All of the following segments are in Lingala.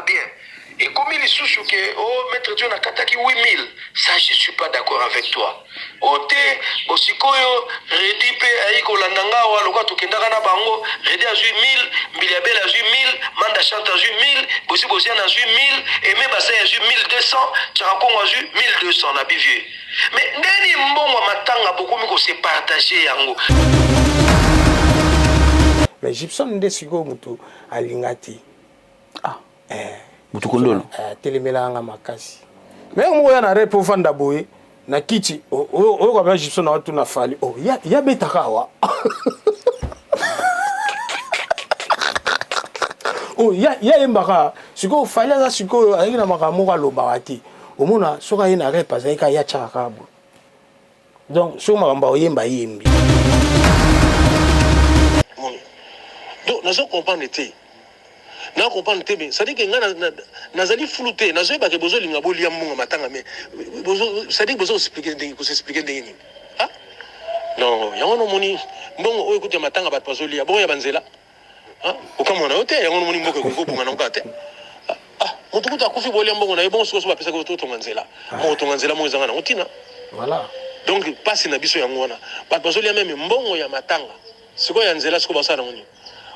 Bien ekomi lisusu ke oh maitre John akataki 8000, ça je suis pas d'accord avec toi. Oh te bo sikoyo Reddy pe ayi kolanda nga awa lokola tokendaka na bango, Reddy azui 1000, Mbilia Bel azui 1000, Manda Chante azui 1000, Bozi Boziana azui 1000, Aime Basai azui 1200, Chaka Kongo azui 1200 na bi vieux. Mais ndeni mbongo ya matanga bokomi ko se partager yango. Mais Gibson nde sikoyo mutu alinga te. Ah. Eh. Mutu kondolo. Eh, telemelaka nga makasi. Mais moko ya na rep ofanda boye na kiti oyo kwa Gibson na watuna Fally. Oh, ya ya betaka awa. Oh, ya ya yembaka. Sikoyo Fally aza sikoyo azalaki na makambo moko alobaka te. Omona soki aye na rep azalaki kaka ya tshaka kaka boye. Donc soki makambo akoyemba ayembi. Moni. Donc nazo comprendre te. Na comprendre te mais c'est-à-dire que nga nazali flou te, nazo yeba ke bozo linga bolia mbongo matanga mais bozo c'est-à-dire bozo expliquer ndenge ko s'expliquer ndenge nini? Ah non, yango no moni mbongo oyo kutu ya matanga bato bazo lia, bongo ya ba nzela? Ah, okamwa na yo te, yango no moni mboka ekoki kobonga na te. Ah, moto kutu akufi bolia mbongo na ye, bongo sikoyo so bapesaki otonga nzela. Moko tonga nzela moko ezanga nango ntina. Voilà. Donc pasi na biso yango wana. Bato bazolia meme mbongo ya matanga. Sikoyo ya nzela sikoyo basala nango nini?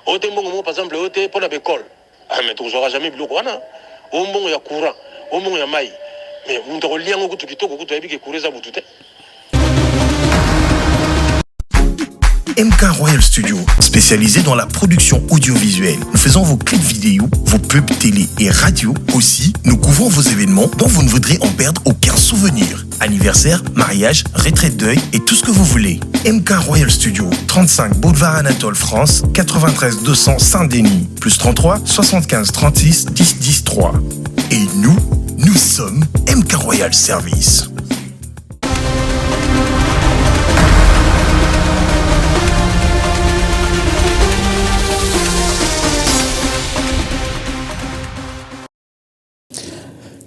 Oyo te mbongo moko par exemple oyo te pona ba ecole. Ah mais tokozwaka jamais biloko wana. Oyo mbongo ya courant, oyo mbongo ya mayi. Mais moto akolia yango kutu kitoko kutu ayebi ke courant eza butu te. MK Royal Studio, spécialisé dans la production audiovisuelle. Nous faisons vos clips vidéo, vos pubs télé et radio. Aussi, nous couvrons vos événements dont vous ne voudrez en perdre aucun souvenir. Anniversaire, mariage, retraite deuil et tout ce que vous voulez. MK Royal Studio, 35 Boulevard Anatole France, 93 200 Saint-Denis, plus 33 75 36 10 10 3. Et nous, nous sommes MK Royal Service.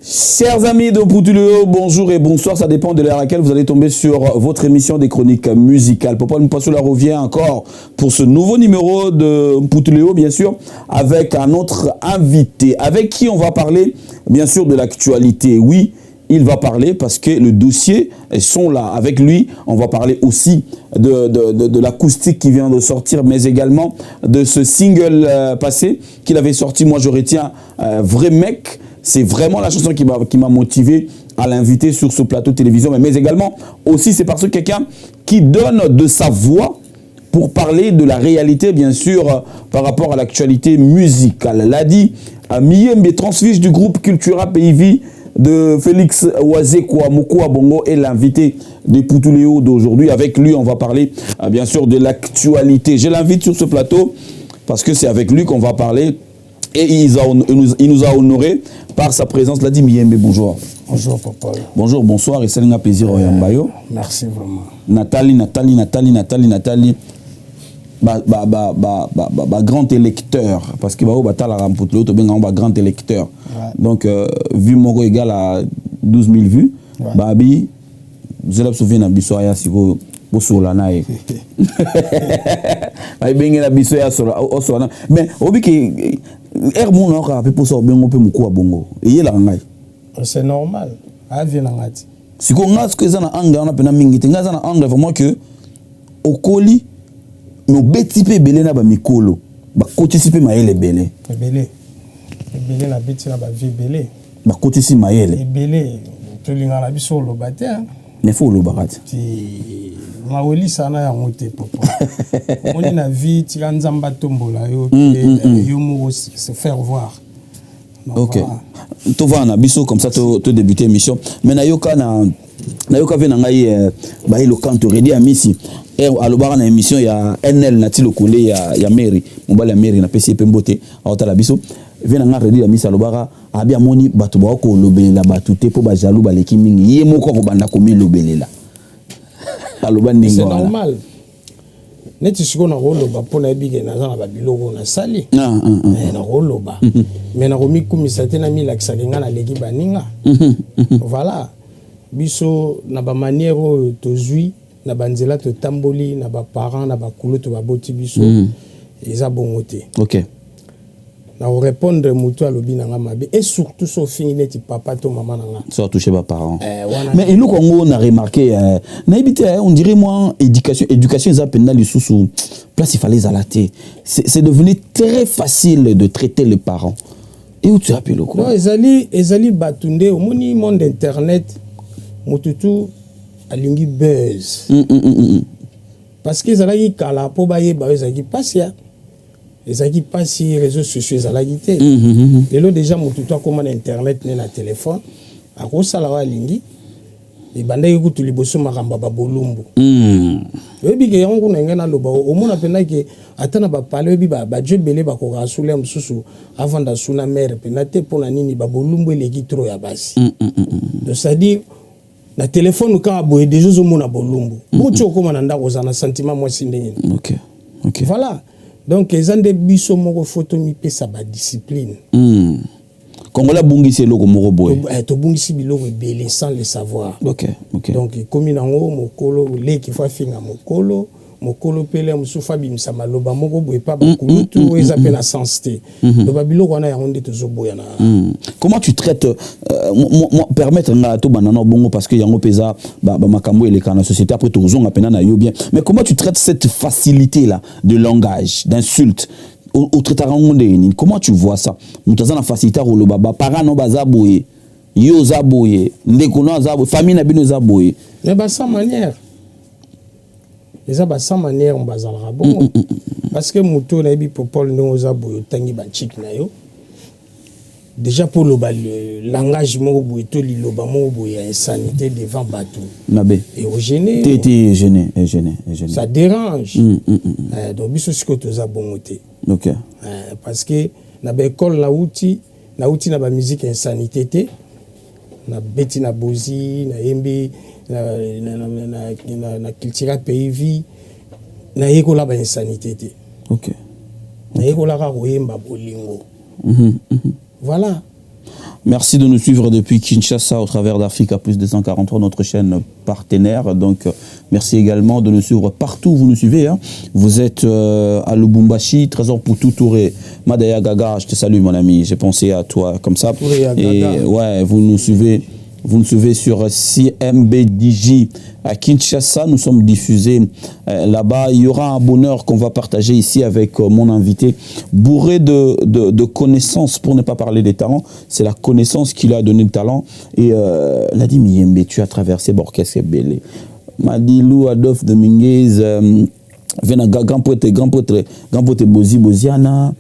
Chers amis de Poutuleo, bonjour et bonsoir. Ça dépend de l'heure à laquelle vous allez tomber sur votre émission des chroniques musicales. Popol Mpassola revient encore pour ce nouveau numéro de Poutuleo, bien sûr, avec un autre invité, avec qui on va parler, bien sûr, de l'actualité. Oui, il va parler parce que le dossier sont là. Avec lui, on va parler aussi de l'acoustique qui vient de sortir, mais également de ce single passé qu'il avait sorti. Moi, je retiens Vrai Mec. C'est vraiment la chanson qui m'a motivé à l'inviter sur ce plateau de télévision. Mais également, aussi, c'est parce que quelqu'un qui donne de sa voix pour parler de la réalité, bien sûr, par rapport à l'actualité musicale. L'a dit Miyembe, transfuge du groupe Cultura Pays Vie de Félix Wazekwa Mokua Bongo est l'invité de Poutuléo d'aujourd'hui. Avec lui, on va parler, bien sûr, de l'actualité. Je l'invite sur ce plateau parce que c'est avec lui qu'on va parler. Et il nous a honoré par sa présence. Ladi Miyembe, bonjour. Bonjour, papa. Bonjour, bonsoir. Et c'est un plaisir, Oyambayo. Merci vraiment. Nathalie, Nathalie, Nathalie, Nathalie, Nathalie. Ba, ba, ba, ba, ba, ba, ba grand électeur. Parce que ba, ba, ta la rampoute, l'autre, ben, ba, grand électeur. Ouais. Donc, vue moko égale à 12 000 vues. Ouais. Babi, vous allez souvenir, biso aya siko, bosola na ye. Ba bengi na biso ya sola, o, o sola na. Mais, obi ke, er mona oka pe posa obengo pe mukua bongo. Eyela ngai. C'est normal. Avi na ngati. Siko nga siko eza na angle wana pena mingi te. Nga eza na angle vraiment que okoli mais obeti pe ebele na ba mikolo. Ba kotisi pe mayele ebele. Ebele. Ebele na beti na ba vie ebele. Ba kotisi mayele. Ebele. Tolinga na biso oloba te, hein. Mais faut oloba kati. Ti mawelisa na yango te papa. Omoni na vie tika Nzambe atombola yo pe yo moko se faire voir. Donc, Ok. voilà. To va na biso comme ça to débuter émission. Mais na yoka na na yoka ve na ngai ba elo kanto Reddy Amisi. Er alobaka na émission ya NL na tilo kole ya Mary, mobali ya Mary na pesi pe mbote aotala biso. Ve na ngai Reddy Amisi alobaka abi amoni bato ba ko lobelela bato te po ba jaloux baleki mingi. Ye moko akobanda komilobelela. Aloba ndenge C'est wana. normal. Neti sikoyo nakoloba mpo nayebi ke naza na babiloko oyo nasali. Nakoloba. Mais nakomikumisa te, namilakisaka nga naleki baninga. Voilà. Biso na ba manière oyo tozwi, na ba nzela totamboli, na ba parents, na ba kulutu baboti biso, eza bongo te. Na korépondre motu alobi na nga mabe, et surtout so ofingi neti papa to mama na nga. So touché ba parents. Eh, wana. Mais eloko yango na remarqué, nayebi te, on dirait moi éducation eza mpenza lisusu place il fallait ezala te. C'est devenu très facile de traiter les parents et où tu as eloko. Non, ezali bato nde omoni monde internet, motu tu alingi buzz. Parce que ezalaki kala, mpo bayeba oyo ezalaki mpasi, ya ezalaki mpasi, réseaux sociaux ezalaki te. Lelo déjà motu to akóma na internet ne na telefone, akosala oyo alingi. Ebandaki kutu liboso makambo ya babolumbu. Oyebi ke yango kuna ngai naloba, omona mpenza ke ata na bapale, oyebi bajo ebele bakokaka sula mosusu avanda su na mare mpenza te. Mpo na nini? Babolumbu eleki trop ya basi. Donc c'est-à-dire na telefone kaka boye déjà ozomona bolumbu, boti okóma na ndako, ozala na sentiment mwasi ndenge nini? Voilà, donc eza nde biso moko fo tomipesa badiscipline. Congolais abungisi eloko moko boye. Tobungisi biloko ebele sans le savoir. Donc ekomi nango mokolo leki fo afinga mokolo, mokolo pele mosusu abimisa maloba moko boye pa bakulutu oyo eza mpe na sens te. Donc babiloko wana yango nde tozoboya na. Comment tu traites moi, permettre nga to banana bongo, parce que yango peza ba makambo eleka na société, après tozonga pena na yo bien, mais comment tu traites cette facilité là de langage, d'insulte au traitaka yango ndenge nini? Comment tu vois ça? Moto aza na facilité ya koloba baparent no baza boye, yo oza boye, ndeko no aza boye, famille na bino eza boye. Mais basans manière, eza basans manière bazalaka bongo, parce que moto oyo nayebi, Popol, ndenge oza boye, otangi bantike na yo déjà, mpo oloba langage moko boye to liloba moko boye ya insanité devant bato, mabe. Eogêner. Te te, gêné, gêné, gêné. Ça dérange. Donc biso sikoyo toza bongo te. Parce que na baekole nauti na bamusique insanité te. Nabeti na Bozi, nayembi na Cultura Pays Vie, nayekola bainsanité te. Nayekolaka koyemba bolingo. Voilà. Merci de nous suivre depuis Kinshasa au travers d'Africa Plus 243, notre chaîne partenaire. Donc, merci également de nous suivre partout où vous nous suivez, hein. Vous êtes à Lubumbashi, Trésor Poutou Touré, Madaya Gaga, je te salue mon ami, j'ai pensé à toi comme ça. Touré ya Et Gaga. ouais, vous nous suivez sur CMBDJ à Kinshasa. Nous sommes diffusés là-bas. Il y aura un bonheur qu'on va partager ici avec mon invité, bourré de connaissances, pour ne pas parler des talents. C'est la connaissance qui lui a donné le talent. Et Ladi Miyembe, tu as traversé b'orchestre ebele. Madilu, Adolphe Dominguez, Vena, grand prêtre, grand prêtre, grand prêtre Bozi Boziana,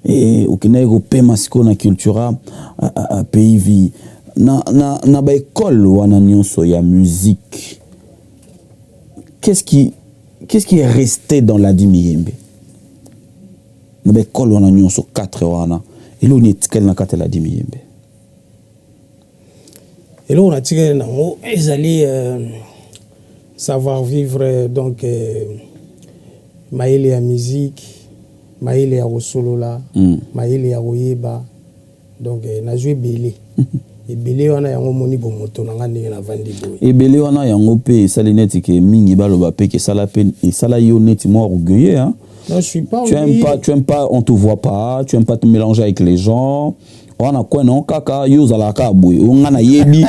et okendaki kopema sikoyo na Cultura Pays Vie. Na baekole wana nyonso ya musique, qu'est-ce qui est resté dans Ladi Miyembe? Na baekole wana nyonso 4 wana, eloko nini etikali na kati ya Ladi Miyembe? Eloko natikali nango ezali savoir vivre, donc mayele ya musique, mayele ya kosolola, mayele ya koyeba. Donc nazwi ebele ebele wana, yango omoni bomoto na nga ndenge navandi boye. Ebele wana yango mpe esali neti ke mingi baloba mpe ke esala mpe esala yo neti mwa orgueilleux, hein? Non, je suis pas Tu aimes orgueilleux. pas, tu aimes pas, on te voit pas, tu aimes pas te mélanger avec les gens wana kwe non, kaka yo ozalaka kaka boye o nga nayebi.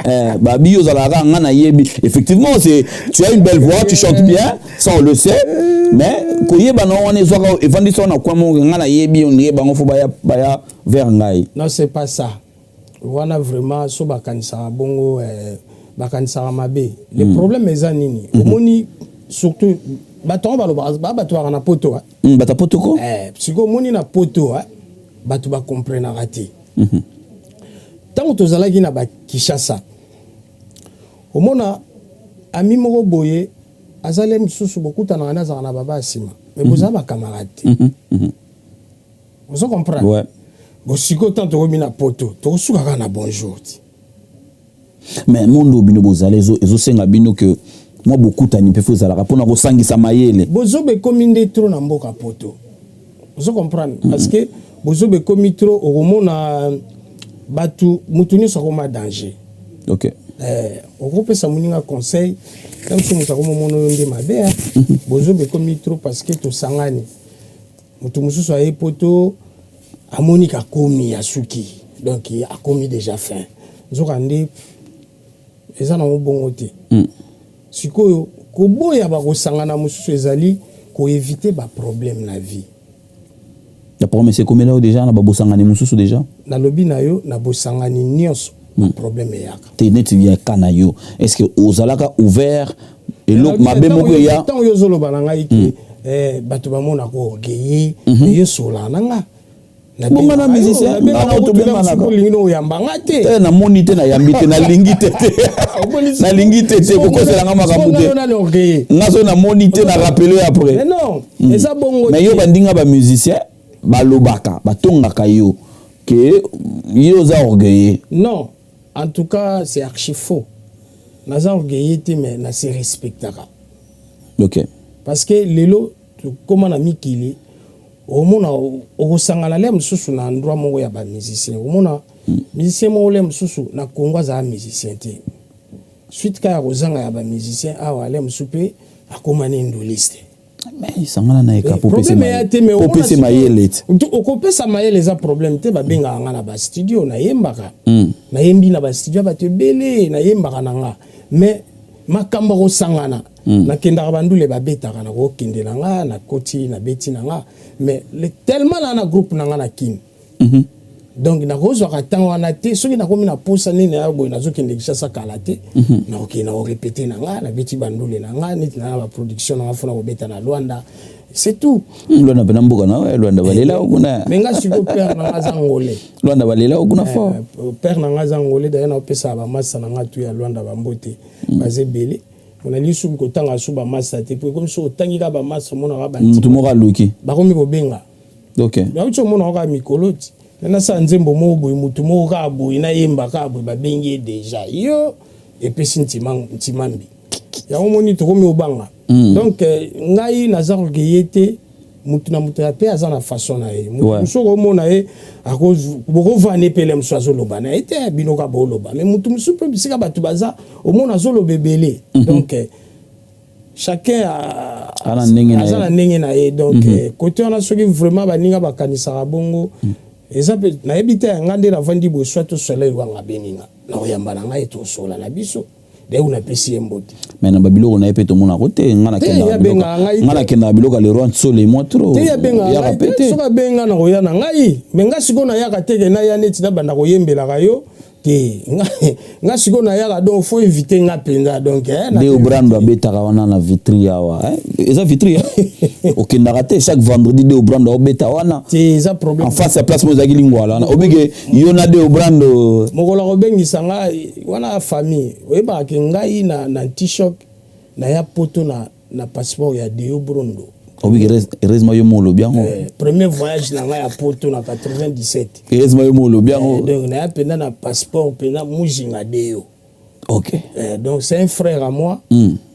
Eh, babi yo ozalaka kaka nga nayebi. Effectivement, c'est tu as une belle voix, tu chantes bien, ça on le sait, mais koyeba na wana ezwaka evandisi wana coin moko, nga nayebi, on dirait bango fo baya baya vers ngai. Non, c'est pas ça wana. Vraiment, so bakanisaka bongo, bakanisaka mabe. Le problème eza nini? Omoni, surtout bato yango balobaka ba bato baka na poto, ah. Bato ya poto ko. Sikoyo omoni na poto, ah, bato bakomprenaka te. Ntango tozalaki na bakishasa, omona ami moko boye azali mosusu, bokutanaka nde azalaka na baba ya nsima, me bozala bacamarade te. Ozo comprendre? Ouais. Bon, sikoyo ntango tokomi na poto, tokosuka kaka na bonjour ti. Mais monde oyo bino bozala ezosenga bino ke mwa bokutani mpe fo ezalaka mpona kosangisa mayele. Bozoba ekomi nde trop na mboka poto, ozo comprendre? Parce que bozoba ekomi trop, okomona bato, motu nyonso akoma danger. Okopesa moninga conseil ta mosu, moto akomomona oyo nde mabe, ah. Bozoba ekomi trop parce que tosangani, moto mosusu aye poto. Amoni kakomi asuki, donc akomi déjà fin. Nzoka nde eza nango bongo te. Sikoyo koboya bakosangana mosusu ezali koéviter baproblème na vie. Ya problème ekomela yo déjà na babosangani mosusu déjà? Nalobi na yo, na bosangani nyonso baproblème eyaka. Te, neti ya ka na yo, est ce que ozalaka ouvert, eloko mabe moko eya? Ntango yo ozoloba na ngai ke bato bamonaka orgueil, yo solaka na nga. Bonga na musicien, nga na tobenganaka. Olingi oyamba nga te. Te, namoni te, nayambi te, nalingi te, te, nalingi te, te kokoselanga makambo te. Nani orgueil? Nga so namoni te, na rappeler après. Mais non, eza bongo. Mais yo, bandinga bamusicien balobaka, batongaka yo ke yo oza orgueilleux. Non, en tout cas c'est archi faux. Naza orgueilleux te, mais nase respectaka. Parce que lelo tokóma na mikili, omona okosangana le mosusu na endroit moko ya bamusicien, omona musicien moko le mosusu na Congo azala musicien te, suite kaka ya kozanga ya bamusicien awa, le mosusu mpe akóma ne nduliste. Mais sangana na ye ka po Problème eya te, mais opese mayele te. Okopesa mayele, eza problème te. Babengaka nga na bastudio, nayembaka. Nayembi na bastudio ya bato ebele, nayembaka na nga, mais makambo akosangana, nakendaka bandule babetaka, nakokende na nga, nakoti, nabeti na nga, mais tellement na groupe na nga na Kini, donc nakozwaka ntango wana te. Soki nakomi na posa nini ya boye, nazokende Kinshasa kala te, nakokende, nakorépéter na nga, nabeti bandule na nga, neti na baproduction na nga fona kobeta na Lwanda, c'est tout. Lwanda mpe na mboka na Lwanda, balela kuna. Mais nga sikoyo, père na nga aza ngolais. Lwanda balela kuna fort. Père na nga aza ngolais. D'ailleurs naopesaka bamasa na nga tu ya Lwanda bambote, baza ebele. Nalingi soki kotanga su bamasa te, po ekomi soki otangi kaka bamasa, omonaka motu moko aluki. Bakomi kobenga. Nauti omonaka kaka mikolo ti nasala nzembo moko boye, motu moko kaka boye, nayemba kaka boye, babengi ye déjà, yo epesi ntimambi yango, moni tokomi obanga. Donc ngai naza kokeye te. Mutu na mutu mpe aza na façon na ye. Mutu mosusu okomona ye, bokovanda epele, mosusu azoloba na ye te, bino kaka booloba, mais mutu mosusu mpe bisika bato baza, omona azoloba ebele. Donc chacun aza na ndenge na ye. Donc côté wana, soki vraiment baninga bakanisaka bongo, eza mpe nayebi te. Nga nde navandi boye, soit tosola elwanga, beninga na koyamba na ngai, tosola na biso. D'ailleurs napesi ye mbote. Mais na babiloko na ye mpe tomonako te. Nga nakendaka biloko ya Leroy Nsole mwa trop. Te, abengaka ngai te. Soki abenga, na koya na ngai, mais nga sikoyo nayaka te ke naya neti nabanda koyembelaka yo te. Nga sikoyo nayaka, donc faut inviter nga mpenza, donc. Nde Obrando abetaka wana na Vitry awa, eza Vitry, okendaka te? Chaque vendredi de Obrando aobeta wana. Te, eza problème. En face ya place mo ezalaki Lingwala wana, obike yo na de Obrando. Mokolo akobengisa nga wana, famille oyebaka ke ngai na Antichoc naya Poto na passeport ya Deo Brondo. Obiki, heureusement yo mo olobi yango. Premier voyage na ngai ya Poto na 97. Heureusement yo mo olobi yango. Donc naya mpenza na passeport mpenza Mujinga Deo. Donc c'est un frère à moi.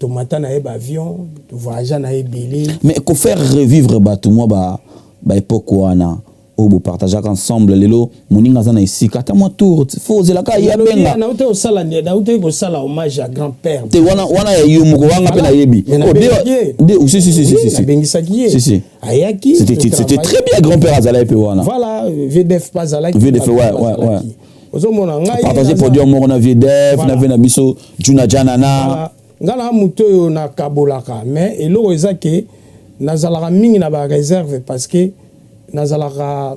Tomata na ye baavion, tovoyagea na ye ebele. Mais kofaire revivre bato mwa ba baépoque wana oyo bopartageaka ensemble, lelo moninga aza na esika, ata mwa tour fo ozelaka ye abenga. Nauti kosala hommage ya grand père. Te, wana wana ya yo moko wanga mpe nayebi. Si, si, si, si, si. Nabengisaki ye. Si, si. Ayaki. C'était très bien, grand père azalaki mpe wana. Voilà, VDF mpe azalaki. VDF, ouais. Ozomona ngai. Partage podium moko na VDF, na ve na biso Juna Janana. Ngai na moto oyo nakabolaka, mais eloko eza ke nazalaka mingi na baréserve, parce que nazalaka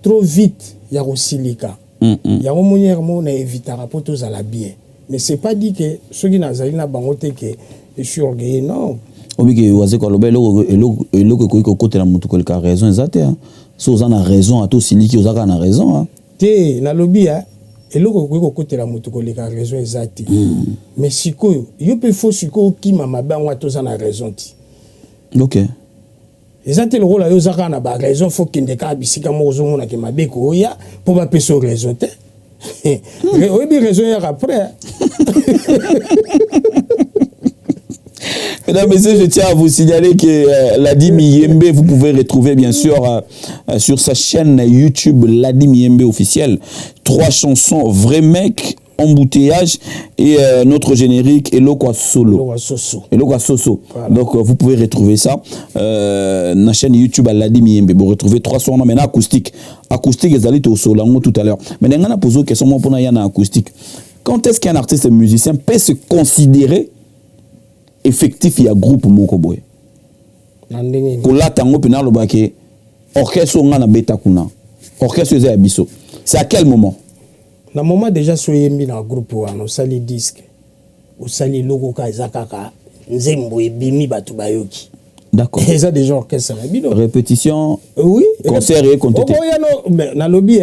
trop vite ya kosilika. Yango moniere moko na évitaka mpo tozala bien, mais c'est pas dit que soki nazali na bango te ke je suis orgueilleux, non. Obike waze koloba eloko ekoki kokotela motu koleka raison eza te. So oza na raison, ata osiliki, oza kaka na raison. Te, nalobi eloko ekoki kokotela motu koleka raison eza te, mais sikoyo yo mpe fo sikoyo okima mabe yango, ata oza na raison ti. Eza te lokola yo oza kaka na baraison, fo kende kaka bisika moko ozomonake mabe koya mpo bapesa yo raison te. Oyebi raison eyaka après. Mesdames, Messieurs, je tiens à vous signaler que Ladi Miyembe, vous pouvez retrouver bien sûr sur sa chaîne YouTube Ladi Miyembe officiel, trois chansons, Vrai Mec, Embouteillage et notre générique Eloko Solo. Eloko Soso. Eloko Soso. Voilà. Donc vous pouvez retrouver ça na chaîne YouTube Aladi Miyembe. Vous retrouvez trois sons maintenant acoustique. Acoustique ezali to solo tout à l'heure. Mais on a posé une question moi pour na acoustique. Quand est-ce qu'un artiste musicien peut se considérer effectif ya groupe moko boye? Na ndenge nini? Kolata yango mpena alobaki orchestre oyo nga na beta kuna, orchestre eza ya biso, c'est à quel moment? Na moment déjà so oyembi na groupe wana, osali disque, osali eloko kaka, eza kaka nzembo ebimi, bato bayoki. Eza déjà orchestre na bino. Répétition? Oui. Concert ekonte te? Okoya no, mais nalobi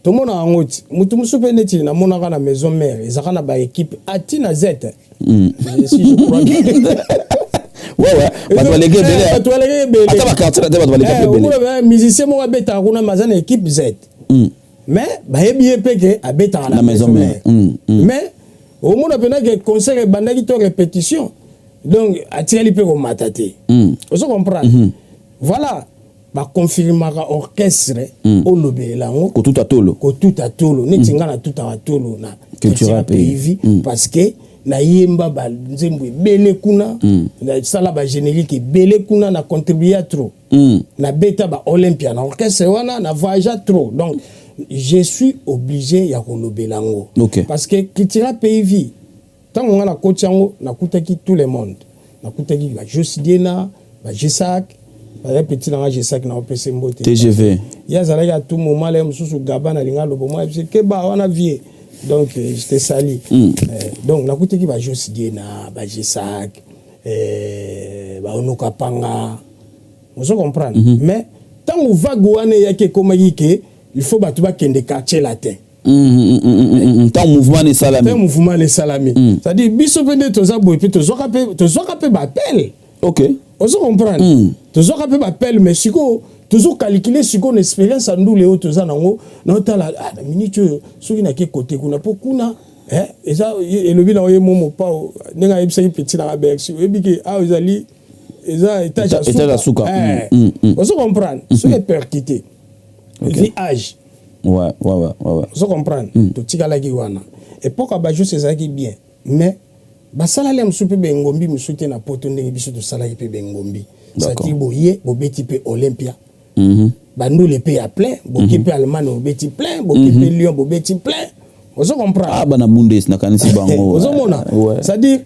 tomona yango ti motu mosusu mpe neti namonaka na Maison Mère, ezalaka na baéquipe ati na Z, si je crois bien. Ouais, bato baleki ebele. Bato baleki ebele. Ata baquartier na te, bato baleki ebele. Omona musicien moko abetaka kuna, mais aza na équipe Z, mais bayebi ye mpe ke abetaka na Maison Mère. Mais omona mpena ke concert ebandaki to répétition, donc atikali mpe komata te. Ozo comprendre? Voilà, baconfirmaka orchestre, olobelela yango. Kotuta tolo. Kotuta tolo neti nga natutaka tolo na Cultura Cultura Pays, parce que nayemba banzembo ebele kuna, nasala bagénérique ebele kuna, na contribua trop, nabeta baolympia na orchestre wana, na voyagea trop, donc je suis obligé ya kolobela yango. Parce que Cultura Pays Vie, ntango nga nakoti yango, nakutaki tout le monde, nakutaki bajos Diena, bajesak, baza petit nanga Jesak, na opesa mbote. TGV. Ye azalaki à tout moment le mosusu gaba nalinga aloba mwa yebisi keba wana vie, donc je te sali. Donc nakutaki bajos Diena, bajesak, baonoka panga, ozo comprendre? Mais ntango vague wana eyaki, ekomaki ke il faut bato bakende Quartier Latin. Ntango mouvement esalami. Ntango mouvement esalami, c'est-à-dire biso mpe nde toza boye mpe tozwaka mpe baappel. Ozo comprendre? Tozwaka mpe baappel, mais sikoyo tozocalculer sikoyo na expérience ya ndule oyo toza nango, naotala na minute oyo soki nake kote kuna, mpo kuna eza elobi na oye mo mopao ndenge ayebisaki petit nanga Bercy, oyebi ke awa ezali eza étage ya suka. Ozo comprendre? Soki epercuté vi âge. Ozo comprendre? Totikalaki wana, époque ya bajus ezalaki bien, mais basalali ya mosusu mpe bengombi mosusu te na Poto ndenge biso tosalaki mpe bengombi, c'est-à-dire boye bobeti mpe Olympia, bandule mpe ya plein, boki mpe Allemagne bobeti plein, boki mpe Lyon bobeti plein, ozo comprendre? Ah, bana Bundes, nakanisi bango. Ozomona? C'est-à-dire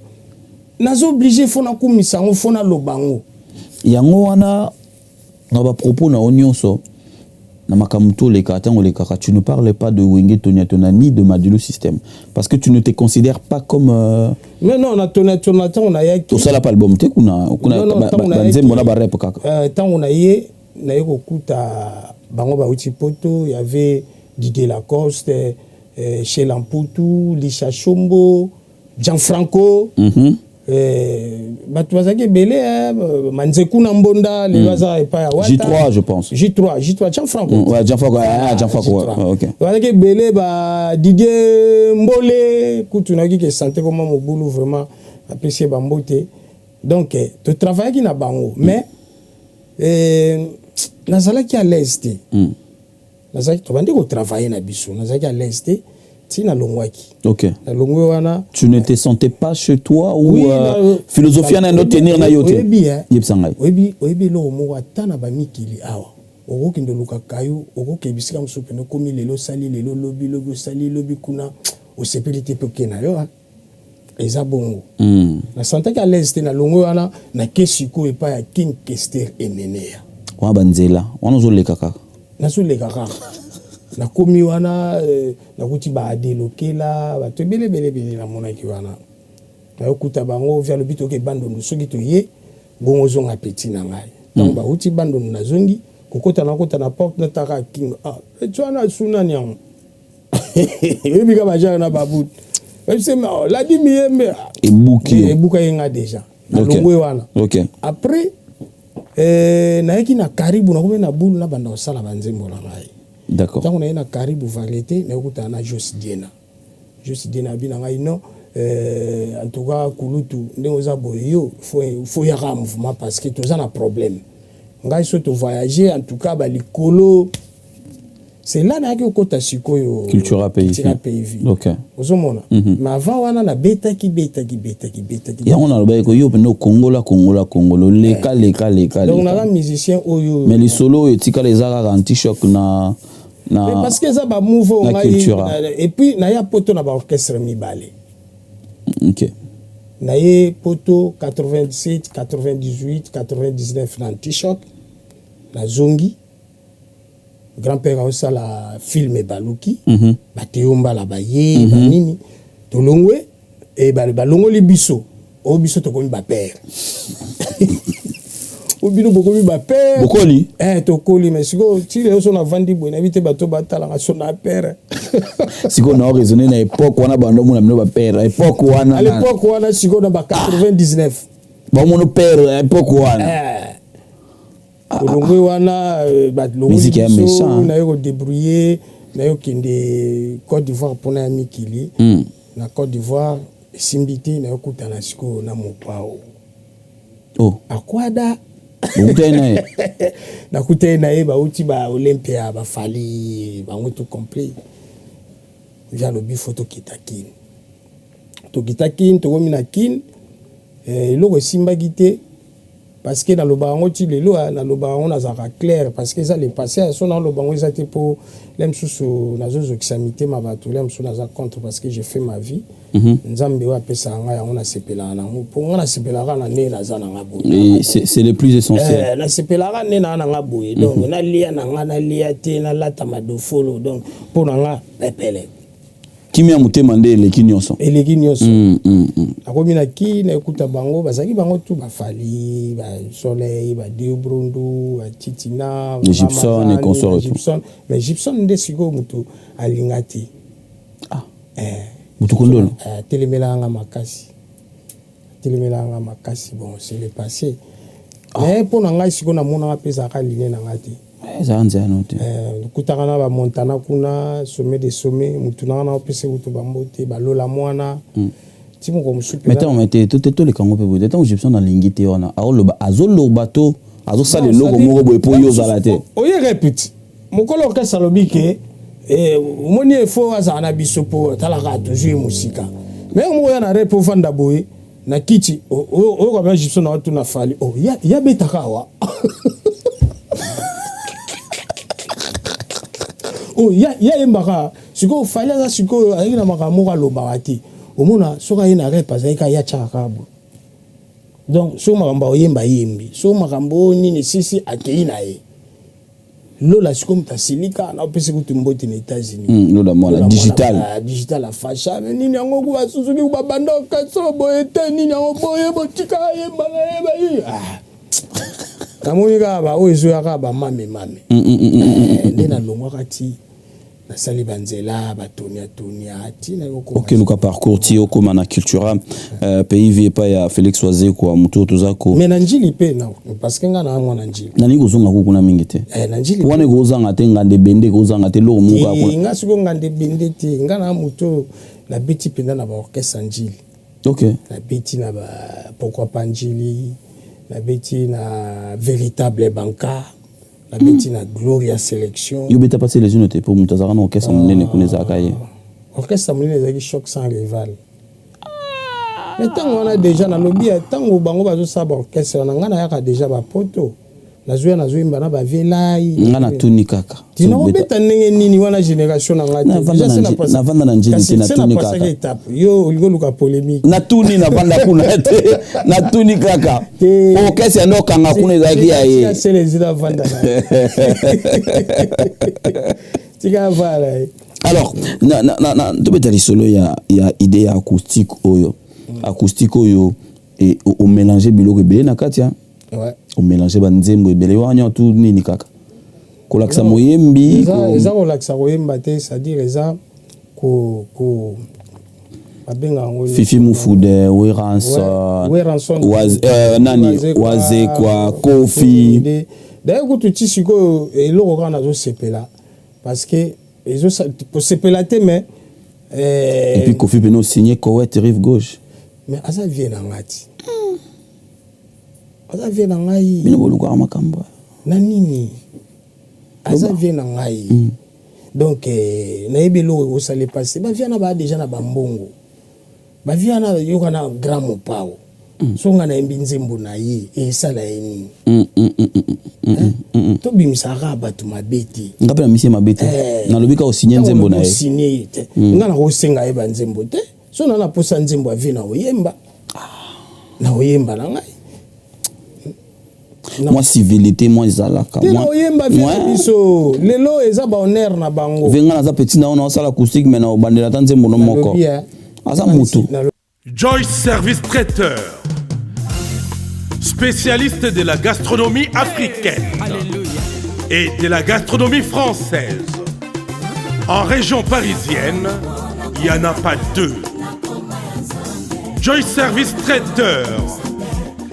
naza obligé, faut nakumisa yango, faut naloba yango. Yango wana na bapropos na yo nyonso na makambo to olekaka, ntango olekaka, tu ne parles pas de Wenge Tonia Tona ni de Madilu Système parce que tu ne te considères pas comme Mais non, na Tonia Tona, ntango nayaki Tosala pa album te kuna kuna, banzembo na barep kaka. Ntango naye, naye kokuta bango bauti Poto, y avait Didier Lacoste, Shela Mputu, Lisha Shombo, Gianfranco. Bato bazalaki ebele, Manzeku na Mbonda lelo aza epai ya Wata. J3, je pense. J3, J3, Gianfranco. Ouais, Gianfranco, ah, Gianfranco, ouais, ok. Bazalaki ebele, ba Didier Mbole kutu nayoki ke santé koma mobulu, vraiment apesi ye bambote. Donc totravaillaki na bango, mais nazalaki à l'aise te. Nazalaki, tobandi kotravaille na biso, nazalaki à l'aise te ntina nalongwaki. Nalongwe wana. Tu ne te sentais pas chez toi ou Oui, philosophie na ndo tenir na yo te? Oyebi, Yebisa ngai. Oyebi eloko moko, ata na bamikili awa, okokende oluka kayo, okokende bisika mosusu pene, okomi lelo osali lelo, lobi lobi osali lobi kuna, osepeli te mpe oke na yo, eza bongo. Nasantaki à l'aise te, nalongwe wana, nake sikoyo epai ya King Kester Emeneya. Wana banzela wana ozoleka kaka? Nazoleka kaka, nakomi wana, nakuti baadelokela bato ebele ebele ebele, namonaki wana, nayokuta bango via lobi toke Bandundu, soki toye bongo ozonga petit na ngai. Ntango bauti Bandundu, nazongi kokota, nakota na porte, nataka King, ah, eti wana asunani yango, oyebi ka bajare na babutu oyebise Ladi Miyembe. Ebuki. Ebuka ye nga déjà, nalongwe wana. Après nayaki na Karibu, nakomi na bulu, nabanda kosala banzembo na ngai. Ntango naye na Karibu Variété, nayokutana na Jos Diena. Jos Diena abi na ngai: non, en tout cas kulutu, ndenge oza boye, yo faut yaka mouvement parce que toza na problème. Ngai so tovoyage, en tout cas balikolo. C'est là nayaki kokota sikoyo Cultura Pays Cultura Vie. Pays Vie. Ozomona, mais avant wana nabetaki, betaki, betaki, betaki. Yango nalobaki ko yo mpenza okongola, kongola, kongola, oleka, leka, leka. Donc leka. Naza musicien oyo. Mais lisolo oyo etikala eza kaka Antichoc na Mais parce que eza bamove oyo na ngai Cultura. Et puis naya poto na baorchestre mibale. Naye poto 87, 98, 99 na Antichoc. Nazongi, grand père aosala film ebaluki. Bateyo mbala baye banini, tolongwe e balongoli biso oyo, biso tokomi bapère o bino bokomi bapère. Bokoli. Eh, tokoli, mais sikoyo ti lelo so navandi boye, nayebi te bato batalanga so na père. Sikoyo na oraisonne na époque wana, bando omona bino bapère époque wana. À l'époque wana sikoyo na ba 99. Bamono père na époque wana. Eh. Olongwe wana, balongoli Musique ya biso. méchant, hein. Naye kodébrouiller, naye kokende Côte d'Ivoire mpona ya mikili. Na Côte d'Ivoire esimbi te, naye kokutana sikoyo na Mopao. Oh. Akwada. Bokutani na ye? Nakutani na ye, bauti ba Olympia, bafali bango tout complet. Vieux alobi faut tokita Kine. Tokita Kine, tokomi na Kine, eloko esimbaki te parce que naloba yango ti lelo, ah, naloba yango, nazalaka clair parce que eza le passé. So naloba yango eza te mpo le mosusu nazozokisa mitema bato, le mosusu naza contre parce que j'ai fait ma vie. Nzambe oyo apesaka ngai yango, nasepelaka nango mpo ngai nasepelaka na nde naza na nga boye. Et c'est le plus essentiel. Eh, nasepelaka nde naa na nga boye, donc nalia na nga, nalia te, nalata madofolo, donc mpo na nga pepele. Kimia motema nde eleki nyonso. Eleki nyonso. Nakomi na ki, naekuta bango, bazalaki bango tu, bafali, basoleil, badebrundu, batitina. Les Gibson et consorts et tout. Gibson, mais Gibson nde sikoyo moto alinga te. Ah. Eh. Moto kondolo. Eh, atelemelaka nga makasi, atelemelaka nga makasi. Bon, c'est le passé, mais mpo na ngai sikoyo namonaka mpe ezalaka line na nga te. Ezala nzela no te. Kutaka na bamontana kuna, sommet de sommet, mutu nanga na opesa kutu bambote, balola mwana ti moko mosusu. Mais ntango te toleka yango mpe boye te, ntango Gibson alingi te wana, aoloba, azoloba to azosala eloko moko boye mpo yo ozala te? Oye répète, mokolo orchestre alobi ke omoni efo azala na biso mpo atalaka toujours ye mosika, mais moko ya na rep ovanda boye na kiti oyo kabia Gibson na watuna Fali oh, ya betaka awa oh, ya yembaka. Sikoyo Fali aza sikoyo azalaki na makambo moko alobaka te. Omona soki aye na rep, azalaki kaka ya tiaka kaka boye. Donc soki makambo akoyemba, yembi, soki makambo oyo nini esisi, akei na ye. Lola sikoyo moto asilika, na opesi kutu mbote na États-Unis. Lola mwana digital. Digital afasha me nini yango ku basusuki ku babanda orchestre boye te, nini yango boye, botika ayemba na yeba ye. Ah. Namoni kaka baoyo ezoya kaka bamame mame. Nde nalongwaka ti nasali banzela batonia tonia ti nayokoma. Okeluka parcours ti okóma na Cultura Pays Vie epai ya Félix Wazekwa, motu oyo toza ko Mais na Njili mpe na parce que nga na mwana Njili. Nalingi kozonga ku kuna mingi te. Eh, na Njili. Wana ekozanga te nganda ebende, ekozanga te eloko moko kaka kuna. Nga sikoyo nganda ebende te, nga na motu oyo nabeti mpenza na baorchestre Njili. Nabeti na ba pourquoi pas Njili, nabeti na Véritable Banka, nabeti na Gloria Sélection. Yo beta mpasi elezino te mpo moto azalaka na orchestre monene kuna ezalaka ye. Orchestre monene ezalaki Choc sans rival, mais ntango wana déjà nalobi ya ntango bango bazosala baorchestre wana, ngai nayaka déjà bapoto, nazoya, nazoyemba na bavelai. Nga natuni kaka. Tina kobeta ndenge nini wana, génération na ngai te. Navanda na Njili te, natuni kaka. Étape yo olingi oluka polémique. Natuni, navanda kuna te, natuni kaka. Orchestre ya nde okanga kuna ezalaki ya ye. Selezi navanda na tika vala ye. Alors na tobeta lisolo ya idée ya acoustique oyo, acoustique oyo omélange biloko ebele na kati ya omélange banzembo ebele wana tu, nini kaka kolakisa moyembi? Eza kolakisa koyemba te, c'est-à-dire eza ko babenga yango Fifi Mufude, Werrason, nani, Wazekwa, Kofi. D'ailleurs kutu ti sikoyo eloko kaka nazosepela parce que kosepela te, mais Et puis Kofi pene osigné Coët Rive Gauche. Mais aza vieux na ngai ti, aza vieux na ngai. Bino bolukaka makambo. Na nini, aza vieux na ngai. Donc nayebi eloko ekosala epasi. Bavia na baa déjà na bambongo, bavia na yoka na grand Mopao. So nga nayembi nzembo na ye, esala ye nini? Tobimisaka bato mabe te. Nga mpe na misie mabe te. Nalobi kaka osigne nzembo na ye. Osigne ye te. Nga nakosenga ye banzembo te. So na naposa nzembo ya vie, na oyemba, na oyemba na ngai. Mwa civilité mwa ezalaka. Te, na oyemba vie na biso lelo eza bahonneur na bango. Ve nga naza petit na yo, naosala acoustique, mais na obandela ata nzembo no moko. Aza mutu. Joyce Service Traiteur, spécialiste de la gastronomie africaine et de la gastronomie française. En région parisienne, il n'y en a pas deux. Joyce Service Traiteur,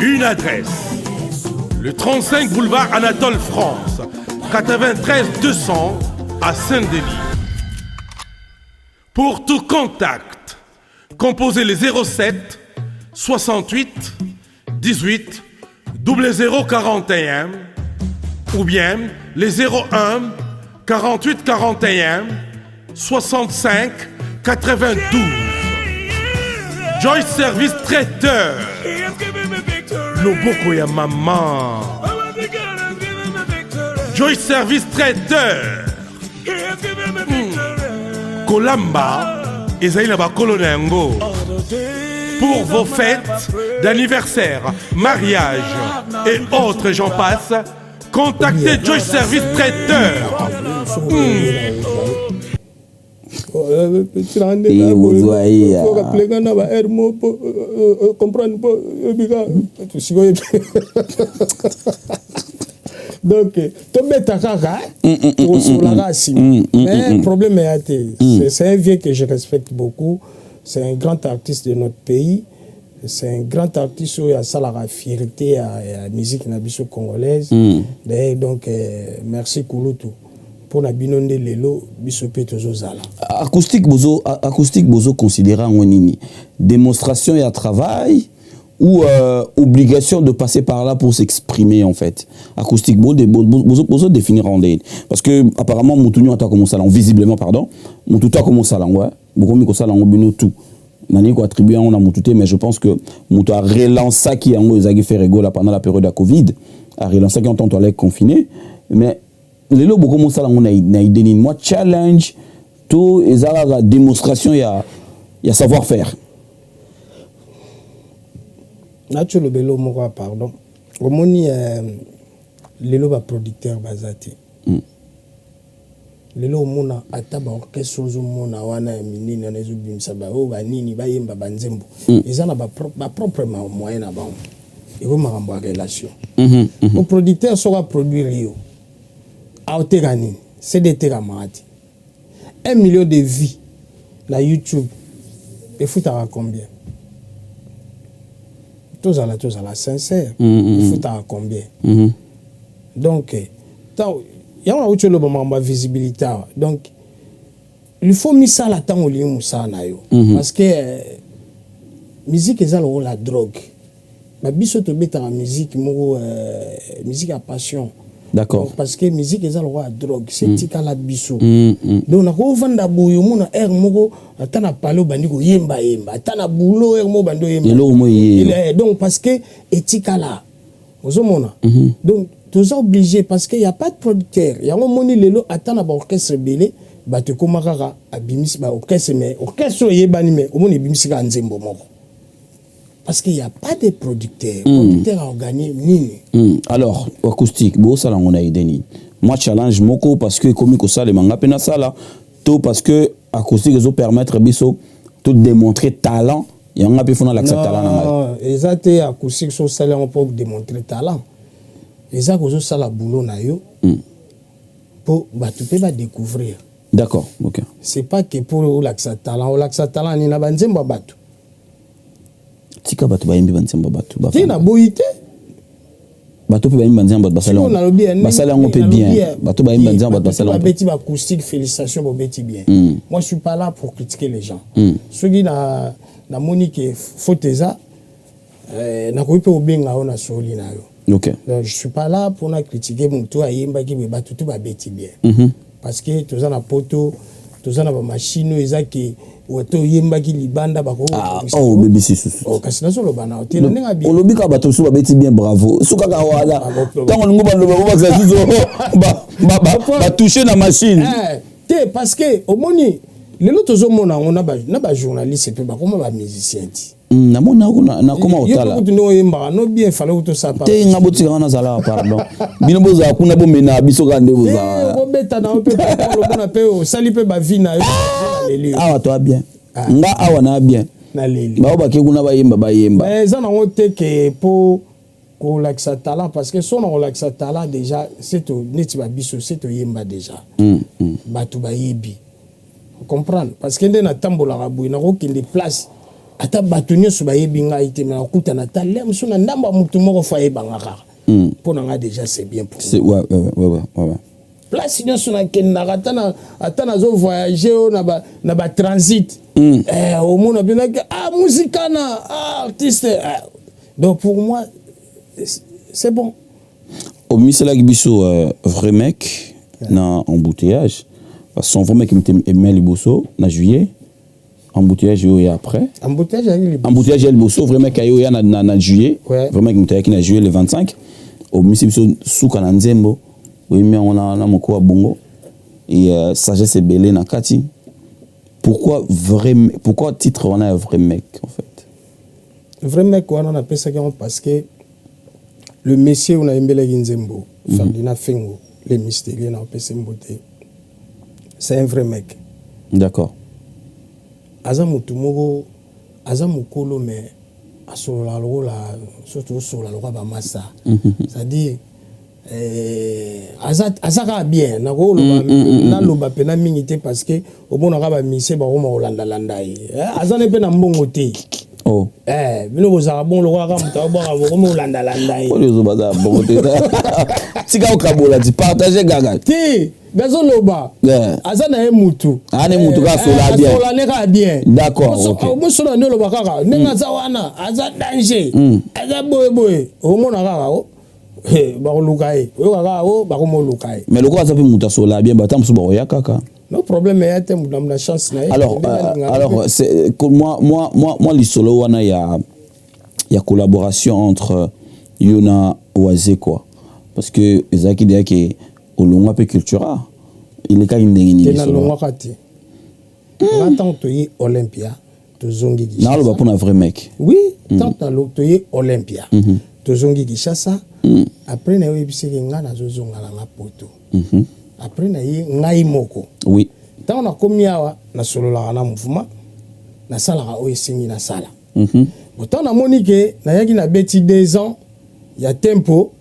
une adresse, le 35 boulevard Anatole France, 93 200 à Saint-Denis. Pour tout contact, composez les 07 68 18 00 41 ou bien les 01 48 41 65 92. Joyce Service Traiteur. Loboko ya maman. Joyce Service Traiteur. Kolamba ezali na bakolo na yango. Pour vos fêtes d'anniversaire, mariage et autres, j'en passe, contactez Joyce Service Traiteur. Kapelenga na ba aire mo po comprendre po ebika sikoyo. Donc tobeta kaka, tokosolaka nsima, mais problème eya te. C'est un vieux que je respecte beaucoup, c'est un grand artiste de notre pays, c'est un grand artiste oyo asalaka fierté ya musique na biso congolaise. Donc merci kulutu, mpona bino nde lelo biso mpe tozozala. Acoustique, bozo acoustique, bozo considérer yango nini? Démonstration ya travail ou obligation de passer par là pour s'exprimer? En fait, acoustique, bozo définir en ndenge, parce que apparemment mutu nyonso ata komosala, visiblement, pardon, mutu to akomosala yango, bokomi kosala yango bino tout. Nani ko attribuer yango na mutu te, mais je pense que mutu arelançaki yango ezalaki Ferre Gola pendant la période ya Covid, arelançaki en tant toalaki confiné. Mais lelo bokomosala yango na idée nini? Mwa challenge to eza kaka démonstration ya savoir faire? Nati olobela moko ya pardon, omoni lelo baproducteur baza te. Lelo omona ata baorchestre ozomona wana ya minene wana ezobimisa baoyo banini bayemba banzembo. Eza na bapropre moyen na bango, eko makambo ya relation. O producteur soki aproduire yo, aoteka nini? CD etekamaka te. 1 million de vues na YouTube efutaka combien? Tozala sincère. Efutaka combien? Donc yango nauti oloba makambo ya visibilité awa. Donc il faut misala ntango olingi mosala na yo, parce que musique eza lokola drogue. Babiso tobetaka musique moko, musique ya passion. Parce que musique eza lokola drogue, se etikala biso. Donc nakovanda boye, omona aire moko, ata na pale obandi koyembayemba, ata na boulot aire moko obandi oyemba. Eloko mo ye. Donc parce que etikala, ozomona. Donc toza obligé, parce que y a pas de producteur. Yango omoni lelo ata na baorchestre ebele, bato ekóma kaka abimisi baorchestre, mais orchestre oyo eyebani, mais omoni ebimisi kaka nzembo moko, parce qu'il y a pas de producteur. Producteur aoganye nini? Alors acoustique, bosala yango na idée nini? Mwa challenge moko, parce que ekomi kosalema, nga mpe nasala, to parce que acoustique ezopermettre biso to démontrer talent yango, nga mpe fona alakisa talent na ngai? Eza te acoustique so osali yango mpo démontrer talent. Eza kozosala boulot na yo mpo bato mpe badécouvrir. d'accord ok C'est pas que mpo olakisa talent. Olakisa talent nini na banzembo ya bato? Tika bato bayembi banzembo ya bato. Te, naboyi te. Bato mpe bayembi banzembo bato, basali yango mpe bien. Bato bayembi banzembo bato, basali yango. Babeti bacoustique, félicitation, bobeti bien. Moi, je suis pas là pour critiquer les gens. Soki namoni ke faute eza, nakoki mpe kobenga yo na soli na yo. Donc je suis pas là mpona critiquer motu ayembaki boye. Bato tu babeti bien. Parce que toza na poto, toza na bamachine oyo eza ke toyembaki libanda. Oh, obebisi susu. Oh, kasi nazoloba na te na ndenge. Olobi kaka bato mosusu babeti bien, bravo. So kaka wana, ntango olingo baloba, bobakisa susu batouche na machine. Eh, te, parce que omoni lelo tozomona yango na bajournaliste mpe bakoma bamusicien ti. Namoni nakoma kotala. Kutu ndenge oyembaka no bien, fale kutosala. Te, nga botikanga nazalaka, pardon. Bino bozala kuna, bomena biso kaka nde bozala. Obeta na yo mpe, olomona mpe osali mpe bavi na yo. Naleli. Awa toa bien, nga awa na bien. Naleli. Bao bake kuna, bayemba, bayemba. Eza nango te ke mpo kolakisa talent, parce que so na kolakisa talent déjà, se to neti babiso se toyemba déjà, bato bayebi comprendre, parce que nde natambolaka boye, nakokende place ata bato nyonso bayebi ngai te, me nakutana ata le mosusu na ndambo ya motu moko fo ayebanga kaka. Mpo na ngai déjà c'est bien pour Ouais. place nyonso nakendaka, ata nazovoyage oyo na batransit, omona mpenaki, ah, musikana, ah, artiste, ah. Donc pour moi c'est bon. Omisalaki biso vrai mec na embouteillage. Son vrai mec eme liboso na juillet, embouteillage oyo ya après. Embouteillage ayaki liboso. Embouteillage ya liboso, vrai mec aye oya na juillet. Ouais. Vrai mec moto ayaki na juillet le 25. Obimisi biso suka na nzembo, oyembi yango na moko ya bongo et sagesse ebele na kati. Pourquoi vrai? Pourquoi titre wana ya vrai mec en fait? Vrai mec wana napesaki yango parce que le monsieur oyo nayembelaki nzembo, Ferdinand Fengo le mystérieux, na opesi mbote, c'est un vrai mec. Aza motu moko, aza mokolo, mais asololaka lokola so tosolola lokola bamasa, c'est-à-dire aza kaka bien. Nakoloba, naloba mpena mingi te, parce que omonaka bamusicien bakoma kolandalanda ye. Aza ne mpe na mbongo te. Oh. Bino bozalaka bongo lokola kaka moto abwaka, bokomi kolandalanda ye. Oyo ozobaza bongo te, tika okabola, ti partage kaka. Te, nazoloba aza na ye mutu. Ah, ne mutu kaka asola bien. Asola ne kaka bien. D'accord, ok. Bosola nde oloba kaka ndenge aza wana, aza danger, aza boyeboye, omona kaka o bakoluka ye, oyoka kaka o bakomoluka ye. Mais lokola aza mpe moto asola bien, bata mosusu bakoya kaka. No problème eya te, mutu na chance na ye. Alors Ndenge alingaka. Alors c'est que moi lisolo wana ya collaboration entre yo na Wazekwa, parce que ezalaki deya ke olongwa mpe Cultura, elekaki ndenge nini Te. lisolo? Nalongwaka te. Nga ntango toye Olympia, tozongi Kinshasa. Naloba mpona vrai mec. Oui, ntango toye Olympia, tozongi Kinshasa, après na ye oyebisaki nga nazozonga na nga poto. Après na ye ngai moko, ntango nakomi awa, nasololaka na mouvement, nasalaka oyo esengi nasala. Bon, ntango namoni ke nayaki, nabeti 2 ans ya tempo,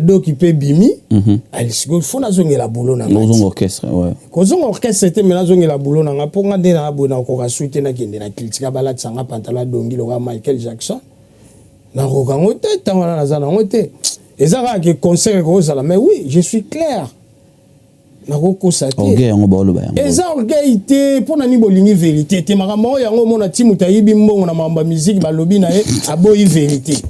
doki mpe bimi, ali sikoyo fo nazongela boulot na ngai. Ozonga orchestre, ouais. Kozonga orchestre te, me nazongela boulot na nga, mpo nga nde na boye nakoka su te. Nakende na critika, balatisa nga pantalon adongi lokola Michael Jackson, nakoka yango te. Ntango wana naza nango te, eza kaka ke concert ekozala. Mais oui, je suis clair, nakokosa te. Orgueil yango baoloba yango. Eza orgueil te. Mpo na nini bolingi vérité te? Makambo oyo yango omona ti moto ayibi mbongo na makambo ya musique, balobi na ye aboyi vérité.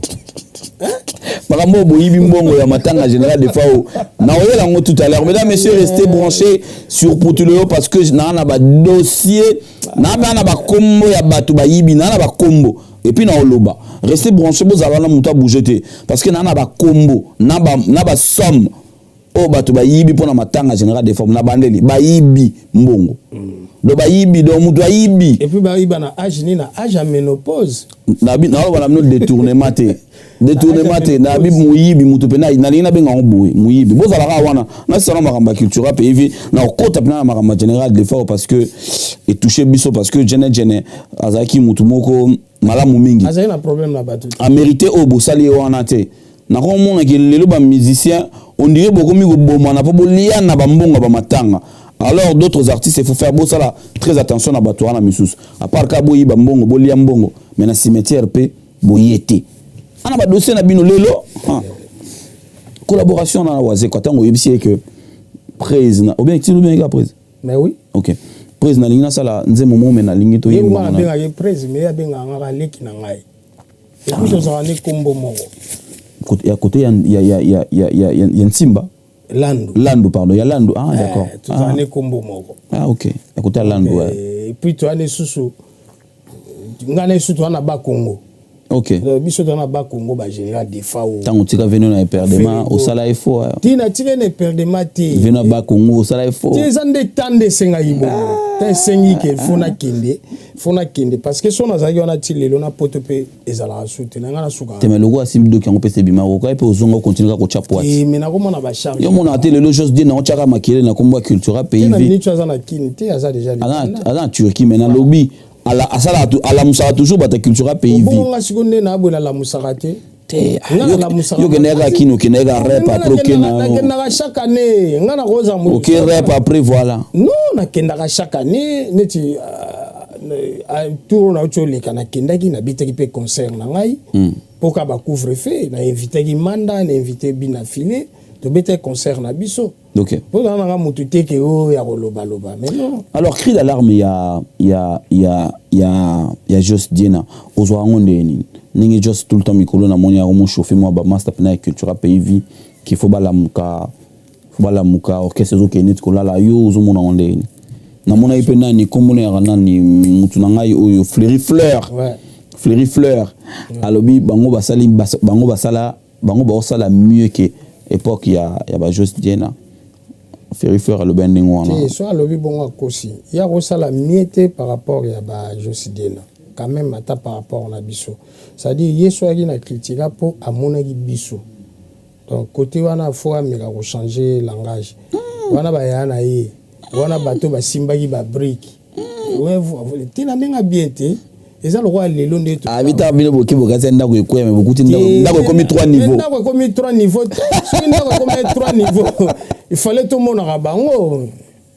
Makambo oyo boyibi mbongo ya matanga général Defao, naoyela yango tout à l'heure. Mesdames, messieurs, restez branchés sur Putuleo, parce que naa na badossier, naa baa na bakombo ya bato bayibi, naa na bakombo et puis na oloba. Restez branchés, bozala wana, moto abouge te, parce que naa na bakombo na basomme oyo bato bayibi mpo na matanga général Defao. Na bandeli bayibi mbongo, donc bayibi, donc moto ayibi. Et puis bayiba na âge nini? Na âge ya ménopause. Naoloba na bino détournement te, détournement te. Nabi moyibi, moto mpe nalingi nabenga yango boye, moyibi. Bozalaka wana, nasala makambo ya culture pays vi, na kokota mpena na makambo ya général Defao, parce que etouche biso, parce que jene jene azalaki motu moko malamu mingi. Azali na problème na bato te. Amérité oyo bosali ye wana te. Nakomonaki lelo bamusicien, on dirait bokomi kobomana mpo bolia na bambongo ya bamatanga. Alors d'autres artistes, il faut faire, bosala très attention na bato wana misusu. À part ka boyiba mbongo, bolia mbongo, mais na cimetière mpe boye te. Ana badossier na bino lelo. Ah. Collaboration na Wazekwa, ntango oyebisi ye ke prese na obien ti obien ka prese? Mais oui. Ok, prese, nalingi nasala nzembo moko, me nalingi ye toyemba. Nga abengaki prese, mais ye abengaka ngaka leki na ngai, et puis tozalaka nde kombo moko. Ya côté ya ntimba. Landu. Landu, pardon, ya Landu. Ah, d'accord. Tozala ne kombo moko. Ah, ok, ya côté ya Landu, ouais. Et puis toza ne susu, ngai na ye susu toza na Bakongo. Donc, biso toza na Bakongo, bagénéral Defao. Ntango otika veno na eperdema, osala effort? Ntina tika na eperdema te. Veno ya Bakongo, osala effort? Te, eza nde ta nde esengaki bongo. Ta esengi ke fo nakende, fo nakende, parce que so nazalaki wana ti lelo na Poto mpe ezalaka su te na ngai nasukaka. Te, mais lokola asimbi doki yango mpe se ebima, okoki mpe ozonga, okontinue kaka kotya poite. Te, mais nakomona bacharge. Yo monaka te lelo Jos Die na otyaka makele na kombo ya Cultura Te, na Pays Vie? Miniti aza na Kini te, aza déjà libanda. Aza na Turquie, mais nalobi asalaka, alamusaka toujours bato ya Cultura Pays Vie. Bongo nga sikoyo nde naboye, nalamusaka te. Te. Nga nalamusaka. Yo okendaki kaka Kini, okendaki kaka rep, après okenda. Nakendaka chaque année, nga nakozala moto. Oke rep, après voilà. Non, nakendaka chaque année, neti tour nauti oleka, nakendaki, nabetaki mpe concert na ngai mpo ka bacouvre-feu. Na invitaki Manda, na invité Bina File, tobetaki concert na biso. Mpo na nanga motu te ke oyo ya kolobaloba, mais non. Alors, cri d'alarme ya Jos Diena, ozwa yango ndenge nini? Ndenge Jos tout le temps mikolo namoni yango mochauffe mwa bamaster mpena ya Cultura Pays Vie, qu'il faut balamuka, faut balamuka, orchestre ezokende neti kolala. Yo ozomona yango ndenge nini? Namonaki mpe nani, nkombo na yaka nani, mutu na ngai oyo Fleury Fleur. Fleury Fleur alobi bango basali, bango basala, bango baosala mieux que époque ya ba Jos Diena. Fleury Fleur alobi ya ndenge wana. Te, so alobi bongo akosi. Ya kosala mieux te par rapport ya ba Diena quand même, ata par rapport na biso. C'est-à-dire ye so ayaki na Cultura mpo amonaki biso. Donc côté wana, fo ameka kochanger langage wana. Bayaya na ye wana, bato basimbaki babrique ntina ndenge bien te. Eza lokola lelo nde. Abita bino boki bokasi ya ndako ekwea, me bokuti ndako ekomi 3 niveau. Ndako ekomi 3 niveau te. Soki ndako ekomi 3 niveau, il fallait tomonaka bango,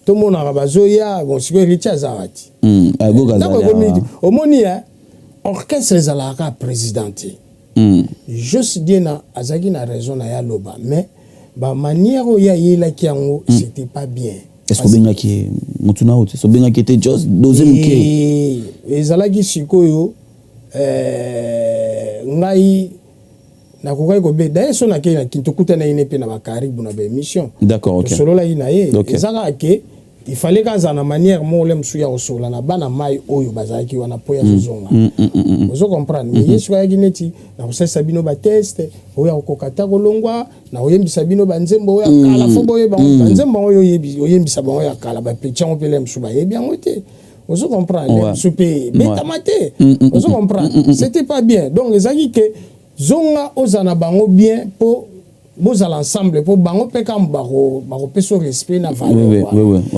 tomonaka bazoya. Bon, sikoyo Héritier azalaka ti. Ndako ekomi, omoni ya orchestre ezalaka kaka président te. Jos Diena azalaki na raison na ye aloba, mais bamanière oyo ayelaki yango, c'était pas bien. Est ce que obengaki motu na yo te? So obengaki te, Jos, dose moke. Ezalaki sikoyo ngai nakokaki kobe. D'ailleurs so nakei na Kini, tokutanaki ne mpe na bakaribu na baémission. Tosololaki na ye. Eza kaka ke il fallait kazala na manière moko le mosusu ya kosola na bana mai oyo bazalaki wana mpo ya kozonga. Ozo comprendre? Mais ye soki ayaki neti nakosalisa bino batest oyo ya kokoka ta kolongwa, nakoyembisa bino banzembo oyo ya kala, fo boyeba banzembo yango oyo oyembisa bango ya kala, bapeti yango mpe le mosusu bayebi yango te. Ozo comprendre? Le mosusu mpe betama te. Ozo comprendre? C'était pas bien. Donc ezalaki ke zonga, ozala na bango bien mpo bozala ensemble, mpo bango mpe kaka bakopesa respect na valeur.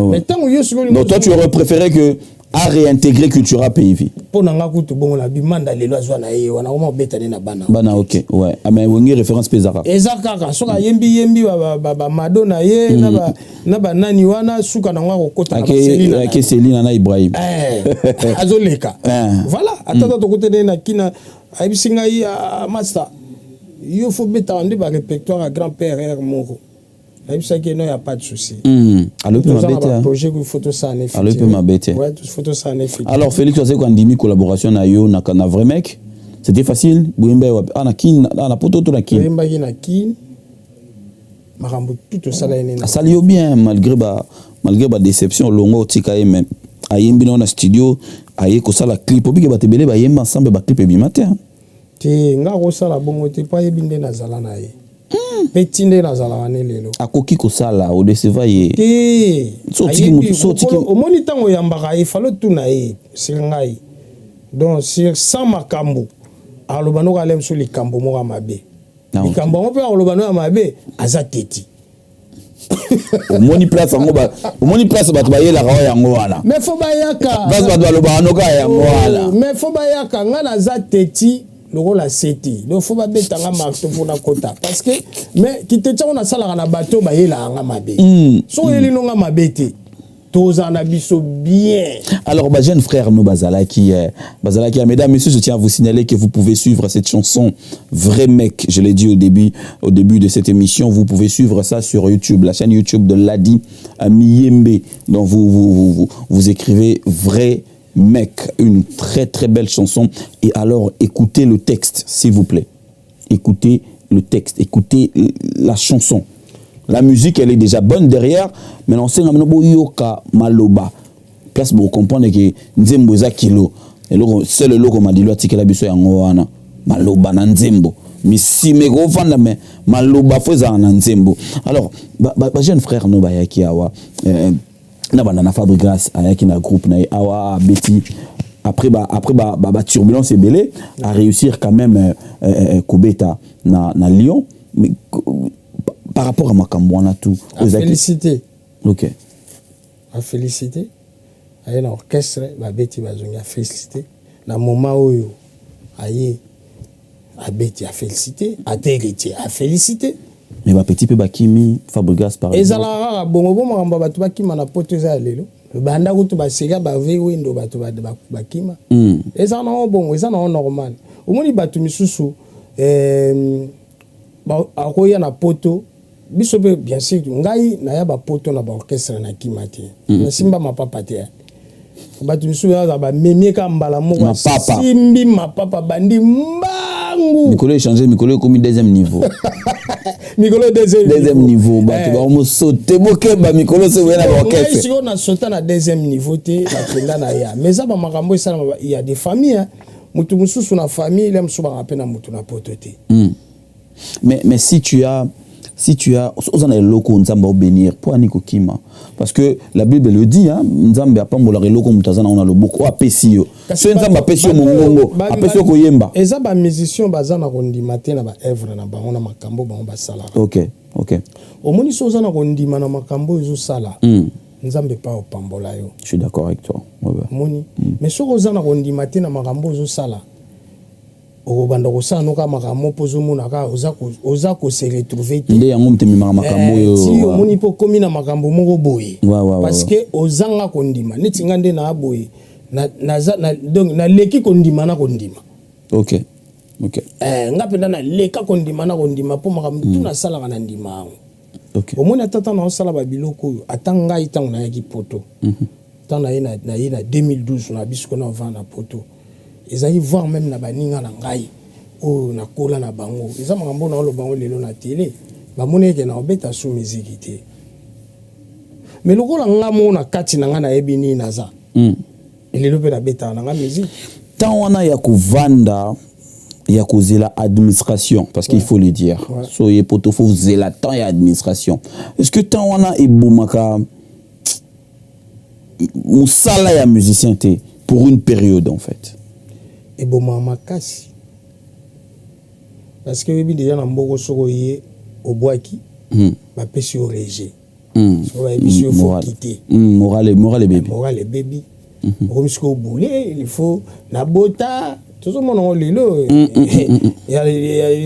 Mais ntango yo sikoyo Donc toi, tu aurais préféré que à réintégrer Cultura Pays Vie? Mpo na nga kutu bongo na bimanda lelo azwa na ye wana, koma obetane na bana. Bana, ok, ouais. Ah, mais Wenge référence mpe ezaka. Eza kaka soki ayembi yembi bamado na ye na banani wana, suka nango akokota na baselina. Ake Selina na Ibrahim. Azoleka, voilà. Ata tokutene na kina, ayebisi ngai: "Master, yo fo betaka nde barépertoire ya grand père r moko." Nayebisaki: "No, ya pas de souci." Alobi mpe mabe te. Projet il faut tosala ne. Alobi mpe mabe te. Ouais, faut tosala ne. Alors Félix Wazekwa andimi collaboration na yo na Vrai Mec, c'était facile? Boyemba wapi? Ah, na Kin, ah, na Poto to na Kin? Toyembaki na Kin, makambo tu tosala ye nene. Asali yo bien malgré ba déception olongo otika ye, mais ayembi nao na studio, aye kosala clip. Obike bato ebele bayemba ensemble, baclip ebima te. Te, nga kosala bongo te, mpo ayebi nde nazala na ye mpe ti nde nazalaka ne lelo. Akoki kosala odeseva ye. Te, omoni, ntango oyambaka ye, falo tuna ye sur ngai. Donc sur 100 makambo aloba, noko ale mosusu likambo moko ya mabe, likambo yango mpe akoloba no ya mabe, aza teti. Omoni place yango, omoni place bato bayelaka oyo yango wana. Mais fo bayaka. Place bato balobaka noka yango wana. Mais fo bayaka, nga naza teti lokola seti, donc fo babetanga marteau mpona kota, parce que mais kiteti yango nasalaka na bato bayelaka nga mabe. Soki oyeli no nga mabe te, tozala na biso bien. Alors, bah, jeune frère, nous, bazalaki, bazalaki, mesdames, messieurs, je tiens à vous signaler que vous pouvez suivre cette chanson, Vrai Mec, je l'ai dit au début de cette émission, vous pouvez suivre ça sur YouTube, la chaîne YouTube de Ladi Miyembe. Donc, vous écrivez Vrai Mec, une très très belle chanson. Et alors, écoutez le texte, s'il vous plaît. Écoutez le texte, écoutez la chanson. La musique, elle est déjà bonne derrière, mais nasenga bino boyoka maloba, place bocomprendre ke nzembo eza kilo. Eloko seul, eloko Madilu atikela biso yango wana, maloba na nzembo. Misima ekovanda, me maloba fo ezala na nzembo. Alors bajeune frère no bayaki awa, na banda na Fabrigas, ayaki na groupe na ye awa, abeti. Après ba turbulence ebele, à réussir quand même kobeta na Lyon. Mais par rapport à makambo wana tout? Félicité. Ok. A félicité, aye na orchestre, babeti, bazongi, a félicité. Na moment oyo aye, abeti, a félicité. Ate Héritier, a félicité. Mais bapeti mpe bakimi, Fabrigas par exemple. Ezalaka kaka bongo. Bo makambo ya bato bakima na Poto eza ya lelo. Banda kutu baseka bave wendo, bato bakima. Eza nango bongo, eza nango normal. Omoni bato misusu akoya na Poto. Biso mpe, bien sûr, ngai naya bapoto na baorchestre, nakima te. Nasimba mapapa te. Bato misusu baza bamemie ka mbala moko. Mapapa. Asimbi mapapa, bandi mbangu. Mikolo échange, mikolo ekomi deuxième niveau. Mikolo deuxième. Deuxième niveau, bato bakomosote. Bokeba mikolo se boye na Ngai baorchestre. sikoyo nasota na deuxième niveau te, nakenda na ya. Mais eza bamakambo esalama. Ya des familles, hein. Motu mosusu na famille le mosusu baka mpe na motu na Poto te. Mais si tu as oza na eloko Nzambe aobénir, mpo ani kokima? Parce que la Bible le dit, hein, Nzambe apambolaka eloko moto aza nango na loboko oyo apesi yo. Kasi Soki Nzambe apesi yo mongongo, apesi yo koyemba. Eza bamusicien baza na kondima te na baœuvre na bango, na makambo bango basalaka. Ok. Omoni, so oza na kondima na makambo oyo ezosala, Nzambe epa opambola yo. Je suis d'accord avec toi, ouais. Omoni, mais soki oza na kondima te na makambo ozosala, okobanda kosala noka makambo mpo ozomona kaka oza kose retrouver te. Nde yango moto ememaka makambo Eh, oyo. ti omoni mpo okomi na makambo moko boye, Ouais. parce que ozanga kondima. Neti nga nde naa boye, donc naleki kondima na kondima. Ok. Eh, nga mpenza naleka kondima na kondima, mpo makambo tu nasalaka na ndima yango. Omoni, ata ntango naosala babiloko oyo, ata ngai ntango nayaki Poto, ntango naye na 2012, na biso kona ovanda na Poto, ezalaki voir même na baninga na ngai oyo nakola na bango. Eza makambo naoloba bango lelo na tele, bamoni eke na obeta su miziki te. Mais lokola nga moko na kati na ngai nayebi nini naza, elelo mpe nabetaka na nga miziki. Temps wana ya kovanda, ya kozela administration, parce qu'il faut le dire, so ye Poto, faut zela temps ya administration. Est ce que temps wana ebomaka mosala ya musicien te pour une période, en fait? Ebomaka makasi, parce que oyebi déjà na mboko, soki oye obwaki, bapesi yo rejet. Soki bayebisi yo faut Moral. quitter. Moral ebebi. Moral ebebi, okomi sikoyo obule, il faut nabota. Tozomona ngo lelo,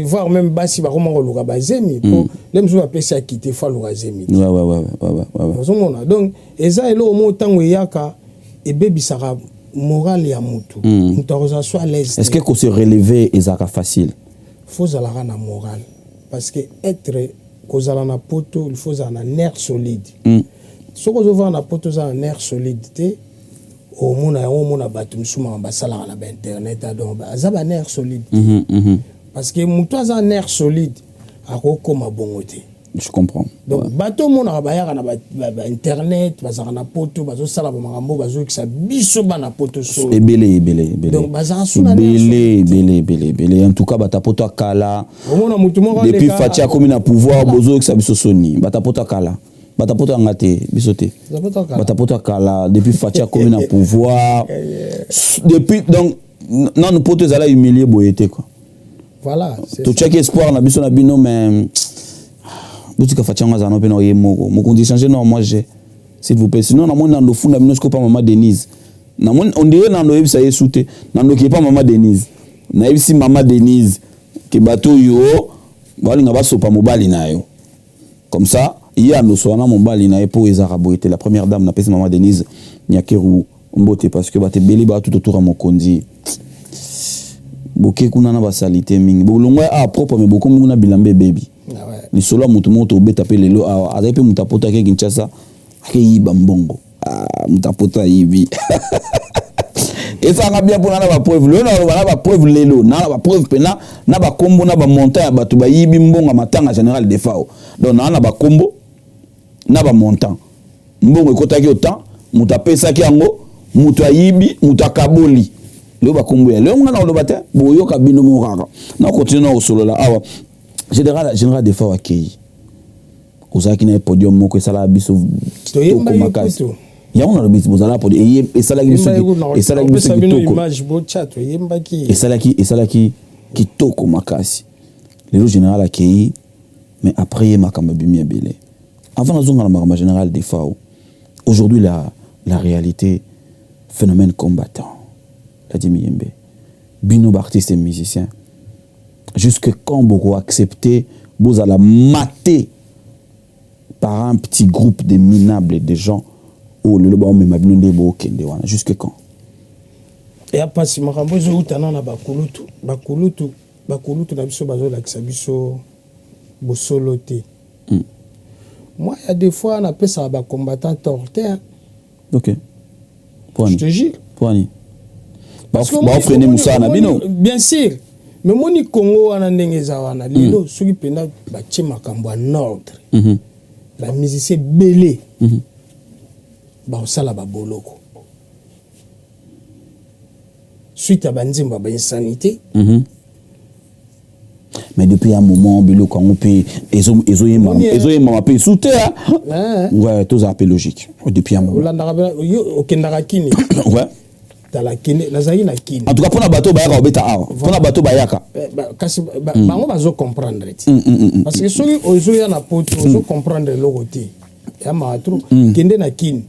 voire même basi bakoma koluka bazemi, mpo le mosusu bapesi akite, fo aluka zemi te. Ozomona, donc eza eloko moko ntango eyaka, ebebisaka morale ya motu. Moto akozala so à l'aise. Est ce que kose relever ezalaka facile? Faut ozalaka na morale, parce que être kozala na Poto, il faut ozala na nerf solide. Soki ozovanda na Poto, oza na nerf solide te, omona yango, omona bato mosusu makambo basalaka na bainternet, donc aza banerf solide te. Parce que moto aza nerf solide akokóma bongo te. Je comprends. Donc bato omonaka bayaka na bainternet, bazalaka na Poto, bazosala bamakambo, bazokisa biso bana Poto solo. Ebele, ebele, ebele. Donc bazalaka so na nerf Ebele, ebele, ebele, ebele. En tout cas, bato Poto akala. Omona motu moko Depuis aleka- Fatshi akomi na pouvoir, bozoyokisa biso soni. Bato Poto akala, bato Poto yanga te, biso te. Bato Poto akala. Bato Poto akala, depuis Fatshi akomi na pouvoir, depuis donc nanu Poto ezala humilie boye te, quoi. Voilà, c'est ça. Totiaki espoir na biso na bino, mais botika Fatshi yango azala no mpe na ye moko mokonzi. Change non, moi j'ai, s'il vous plaît, sinon namoni nando funda bino sikoyo pa mama Denise. Namoni on dirait nando oyebisa ye su te, nandoki epa mama Denise. Nayebisi mama Denise ke bato oyo balinga basopa mobali na yo, comme ça ye andosola na mobali na ye, mpo ezalaka boye te. La première dame, napesi mama Denise Nyakeru mbote, parce que bato ebele baa tout autour ya mokonzi. Boke kuna na basali te mingi, bolongwa a propre, mais bokomi kuna bilamba ebebi. Ah ouais. Lisolo ya motu moko tobeta mpe lelo awa, azali mpe moto apoto, ake Kinshasa, akeyiba mbongo. Ah, moto apoto ayibi. Esalaka bien mpona na bapreuve. Lelo naloba na bapreuve, lelo na bapreuve mpena na bakombo na bamontant ya bato bayibi mbongo ya matanga général Defao. Donc naa na bakombo na bamontant, mbongo ekotaki autant, moto apesaki yango, moto ayibi, moto akaboli. Lelo bakombo ya lelo, nga na koloba te, boyoka bino moko kaka. Na continue na kosolola awa. Général Defao akei, ozalaki na ye podium moko, esalaka biso kitoko makasi. Yango nalobi, bozalaka podium, esalaki biso, esalaki biso kitoko, esalaki kitoko makasi. Lelo général akei, mais après ye makambo ebimi ebele. Avant nazonga na makambo ya général Defao, aujourd'hui la réalité, phénomène combattant Ladi Miyembe, bino baartiste et musicien, jusque quand boko accepter bozala maté par un petit groupe de minables, de gens oyo lelo baomema bino nde bookende wana? Jusque quand? Eya mpasi. Makambo ezoutana na bakulutu, bakulutu na biso bazolakisa biso bosolo te. Moi, ya des fois napesaka bacombattant tort te. Ok. Je te jure. Poani baofreiner mosala na bino? Bien sûr. Mais moni Congo wana ndenge eza wana lelo, soki mpenza batie makambo en ordre, bamusicien ebele bakosala baboloko suite ya banzembo ya bainsanité. Mais depuis un moment, biloko yango mpe ezoyembama mpe esu te. Ouais, tozala mpe logique. Depuis un moment Olandaka, okendaka kini. Tala, kende, nazalaki na Kini. En tout cas mpona bato bayaka kobeta awa, mpona bato bayaka. Kasi bango bazocomprendre te, parce que soki ozoya na Poto, ozocomprendre eloko te, ya mawa trop. Kende na Kini,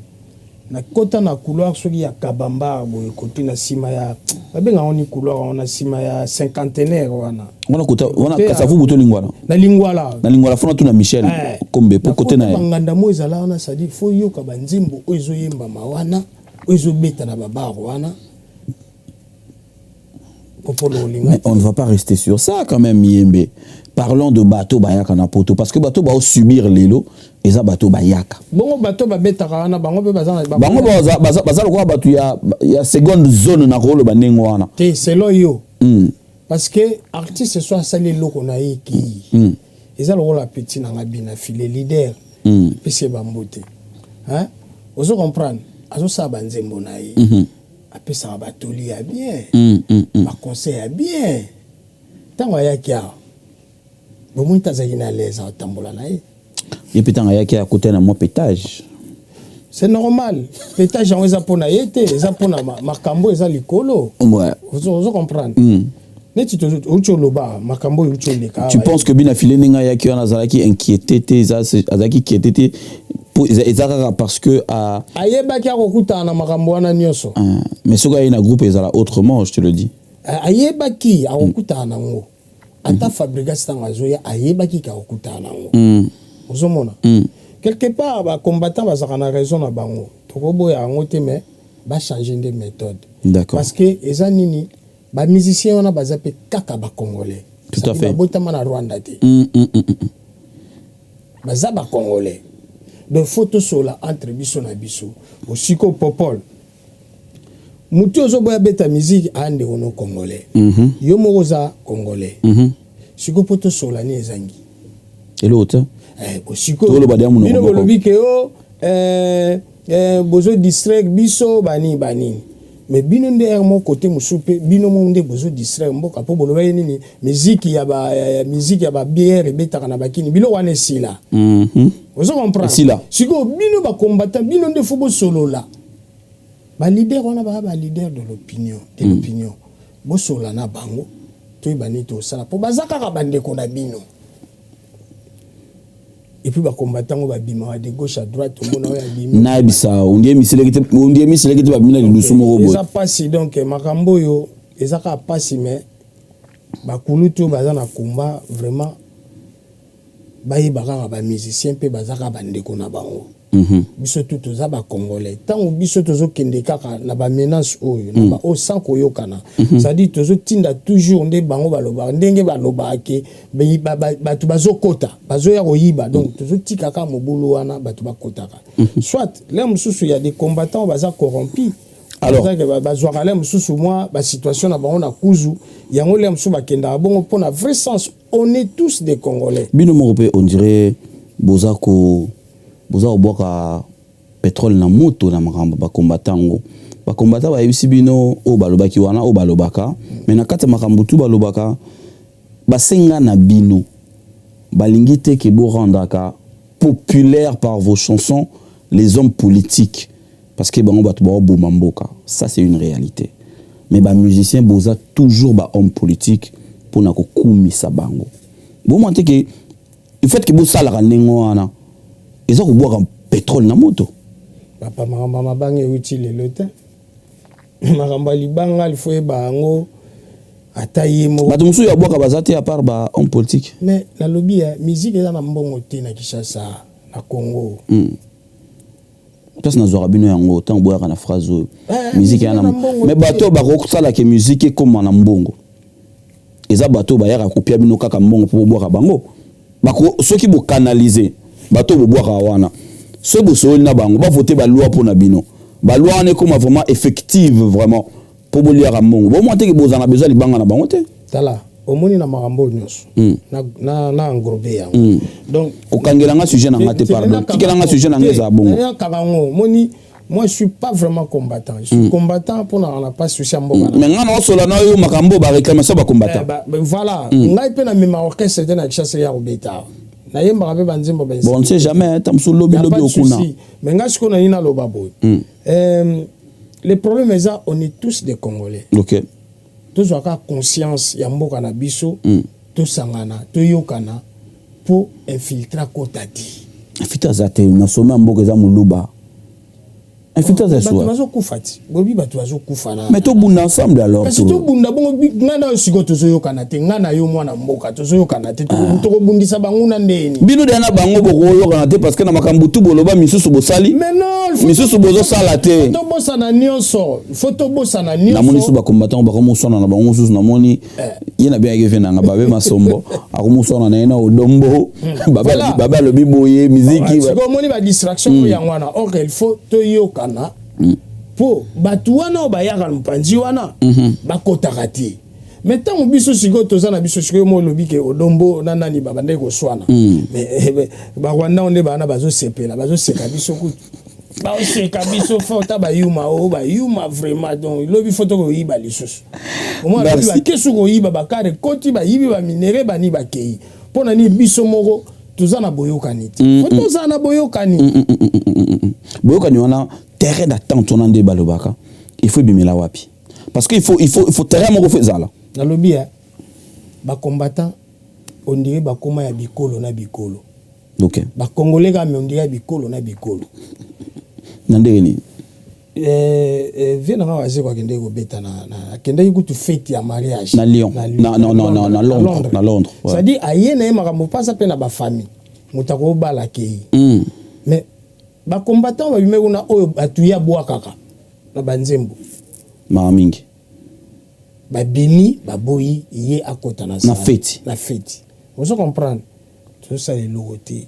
nakota na couloir soki ya Kabamba boye, kote na nsima ya, babengango ni couloir wana, na nsima ya Cinquantenaire wana. Wana kota wana Kasavubu to Lingwala? Na Lingwala. Na Lingwala. Fona tuna Michel Kombe po kote na ye. Banganda mo ezala wana, c'est-à-dire faut yoka banzembo oyo ezoyembama wana, oyo ezobeta na babar wana. Mais on ne va pas rester sur ça quand même, Yembe. Parlons de bato bayaka na Poto, parce que bato bao subir lelo eza bato bayaka. Bongo bato babetaka wana, bango mpe baza na Bango baza lokola bato ya seconde zone na koloba ndenge wana. Te, selon yo. Parce que artiste so asali eloko na ye, ekei. Eza lokola petit na nga Bina File, leader. Pesi ye bambote. Hein? Ozo comprendre? Azosala banzembo na ye. Apesaka batoli ya bien. Baconseil ya bien. Ntango ayaki awa, bomoni te azalaki na l'aise, atambola na ye. Ye mpe ntango ayaki, akutani na mwa pétage. C'est normal. Pétage yango eza mpona ye te, eza mpona makambo eza likolo. Ozo comprendre? Neti outi oloba makambo oyo outi oleka. Tu penses que Bina File, ndenge ayaki wana, azalaki inquiété te? Azalaki inquiété te, eza kaka parce que Ayebaki akokutana na makambo wana nyonso. Mais soki aye na groupe, ezala autrement, je te le dis. Ayebaki akokutana nango. Ata Fabregas, ntango azoya, ayebaki ke akokutana nango. Ozomona, quelque part bacombattant bazalaka na raison na bango, tokoboya yango te, mais bachange nde méthode. Parce que eza nini, bamusicien wana baza mpe kaka bacongolais. Tout à fait. Babotama na Rwanda te. Baza bacongolais, donc faut tosola entre biso na biso. Osiko Popol, motu ozoboya beta musique aya, ndeko no congolais. Yo moko oza congolais. Sikoyo mpo tosola ni ezangi Eloko te. Sikoyo Toloba dia monoko bino moko. Bolobi ke o bozodistraire biso banini banini, mais bino nde ere moko kote mosusu mpe bino moko nde bozodistraire mboka, mpo bolobaki nini? Miziki ya ba miziki ya babiere ebetaka na bakini, biloko wana esila. Ozo comprendre? Esila. Sikoyo bino bacombattant, bino nde faut bosolola. Baleader wana baya baleader de l'opinion, bosolola na bango, toyeba nini tosala, mpo baza kaka bandeko na bino. Et puis bacombattant ngo babimaka de gauche à droite, omona oyo abimi. Nayebisa, ondie miseleki te, babimi na lidusu moko boye. Eza mpasi. Donc makambo oyo eza kaka mpasi, mais bakulutu oyo baza na kumba, vraiment bayeba kaka bamusicien mpe baza kaka bandeko na bango. Biso tu toza bacongolais. Ntango biso tozokende kaka na bamenace oyo na baoyo sans koyokana, c'est-à-dire tozotinda toujours nde bango balobaka ndenge balobaka ke bato bazokota, bazoya koyiba. Donc tozotika kaka mobulu wana, bato bakotaka. Soit le mosusu ya des combattants oyo baza corrompi. Alors bazwaka le mosusu mwa basituation na bango na kuzu yango, le mosusu bakendaka bongo. Mpo na vrai sens, on est tous des Congolais. Bino moko mpe, on dirait boza kobwaka pétrole na moto na makambo bakombata yango. Bakombata bayebisi bino oyo balobaki wana, oyo balobaka, mais na kati ya makambo tu balobaka, basenga na bino, balingi te ke borendaka populaire par vos chansons les hommes politiques, parce que bango bato baoboma mboka. Ça, c'est une réalité. Mais bamusicien boza toujours bahomme politique mpona kokumisa bango. Bomona te ke le fait ke bosalaka ndenge wana eza kobwaka pétrole na moto? Papa, makambo ya mabanga euti lelo te. Makambo ya libanga, il faut yeba yango, ata ye moko. Bato mosusu ya bwaka baza te à part bahomme politique? Mais nalobi ya musique eza na mbongo te na Kinshasa, na Congo. Place nazwaka bino yango ntango boyaka na phrase oyo, musique eza na mbongo mais te. Bato oyo bakosalaka musique ekóma na mbongo eza bato oyo bayaka kopia bino kaka mbongo mpo bobwaka bango. Soki bokanalize bato oyo bobwaka wana, soki bosololi na bango, bavote baloi mpo na bino, baloi wana ekóma vraiment effective, vraiment mpo boliaka mbongo. Bomona teke bozala na besoin libanga na bango te. Tala, omoni na makambo oyo nyonso na englobe yango. Donc Kokangelanga sujet na nga te, pardon, tikelanga sujet na nga ezala bongo. Nakanga yango. Omoni, moi je suis pas vraiment combattant. Je suis combattant mpona na pas souci ya mboka na Mais nga na osola na oyo makambo baréclamation bacombattant. Voilà, ngai mpe namema orchestre te na Kinshasa ya kobeta, nayembaka mpe banzembo. Bon, on ne sait jamais, ta mosusu lobi lobi okuna. Mais ngai sikoyo nani naloba boye, le problème eza, on est tous des Congolais. Tozwaka conscience ya mboka na biso, tosangana, toyokana mpo infiltré akota te. Infiltré aza te na sommet ya mboka, eza moluba. Infiltré aza Bato suwa. bazokufa ti boyebi, bato bazokufa na Mais tobunda ensemble alors. Kasi tobunda bongo, ngai na yo sikoyo tozoyokana te. Ngai na yo, mwana mboka, tozoyokana te. Tokobundisa banguna ndeni? Bino deya na bango bokoyokana te, parce que na makambo tu boloba, misusu bosali, Mais non, il faut misusu bozosala te. Tobosana nyonso, faut tobosana Namoni so nyonso. Bacombattant bakomoswana na bango mosusu. Namoni ye na bengaki ve nanga babe Masombo, akomoswana na ye na Odombo babe. Voilà. Babe alobi boye miziki. Sikoyo omoni badistraction oyo yango wana. Or il faut toyokana mpo bato wana oyo bayaka na mopanzi wana bakotaka te. Mais ntango biso sikoyo toza na biso sikoyo, mo olobi ke Odombo na nani babandaki koswana, mais Barwanda nde bana bazosepela, bazoseka biso kutu, baoseka biso fort. Ta bayuma oyo, bayuma vraiment. Donc lobi fo tokoyiba lisusu. Omona, lobi bakesu koyiba bakare koti, bayibi baminerais, bani bakei. Mpo na nini biso moko toza na boyokani te? Fo tozala na boyokani. Boyokani wana, terrain d'attente wana nde balobaka, il faut ebimela wapi? Parce que il faut terrain moko fo ezala. Nalobi ya bacombattant, on dirait bakóma ya bikolo na bikolo. Bacongolais kaka, mais on dirait ya bikolo na bikolo. Na ndenge nini? Vie nanga Wazeko akendeki kobeta akendeki kutu fête ya mariage. Na Lyon. Na, non, non, non, na Londres, na Londres, ouais. C'est-à-dire aye na ye makambo mpasa mpe na bafamille, moto akobala akei. Mais bacombattant babime kuna oyo bato ye abwakaka na banzembo Maka mingi. Babimi, baboyi ye akota na Na salle. feti. Na feti. Ozo comprendre, tozosala eloko te.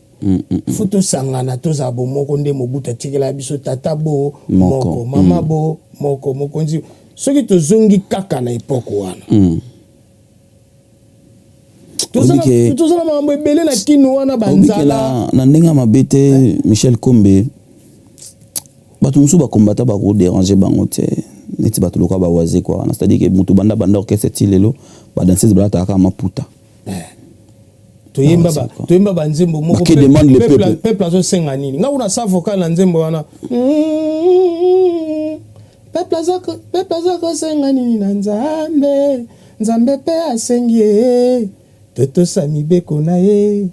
Fo tosangana, tozala bomoko nde Mobutu atikela biso, tata bo moko, moko, mama bo moko, mokonzi. Soki tozongi kaka na époque wana, toza na makambo ebele na kino wana, banzala. Na ndenge ya mabe te, Michel Kombe, bato mosusu bakombata, bakodéranger bango te, neti bato lokola bawaze kwa wana. C'est-à-dire ke moto banda banda orchestre ti lelo, badanseuse balataka kaka maputa. Toyemba banzembo moko, peuple azosenga nini? Nga kuna sa vocal na nzembo wana: peuple aza kosenga nini na Nzambe? Nzambe mpe asengi ye totosa mibeko na ye.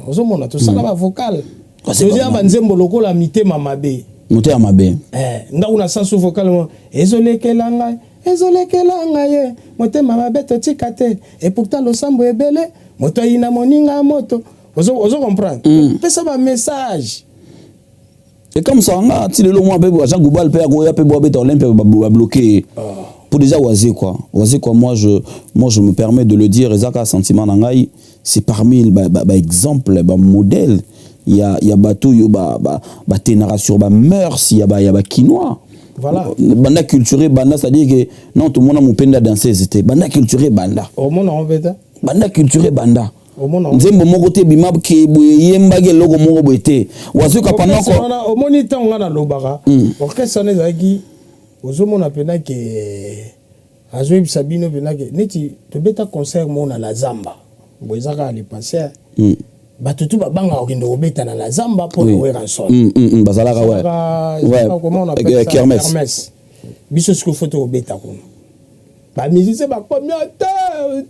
Ozomona, tosala bavocal, toza banzembo lokola mitema mabe. Motema mabe. Nga kuna sasu vocal ezolekela ngai, ezolekela ngai ye motema mabe totika te. Et pourtant losambo ebele, moto ayina moninga moto. Ozo comprendre, pesa bamessage. Ekamusaka nga ti lelo mwa mpe Jean Goubal mpe akoya mpe boabeta Olympia, babloqué pour déjà Wazé quoi. Wazé quoi, moi je me permets de le dire, ezaka sentiment na ngai, c'est parmi ba exemple, ba modèle. Il y a bato yo ba ba ba tenara sur ba mœurs, il y a ba kinois. Voilà. Banda culture banda, c'est-à-dire que non, tomona mopenda danseuse te. Banda culture banda. Omona yango mpe te. Banda culture banda. Omona yango. Nzembo moko te bima ke boye, eyembaki eloko moko boye te. Wazoka pendant Orchestre wana, omoni, ntango nga nalobaka, orchestre wana ezalaki, ozomona mpena ke azoyebisa bino mpena ke neti tobeta concert moko na La Zamba bo, eza kaka le passé. Bato tu babangaka kokende kobeta na La Zamba mpo na Werrason. Bazalaka, ouais. Comment on appelle ça? Kermesse. Kermesse. Biso sikoyo faut tokobeta kuna, bamusicien bakomi ata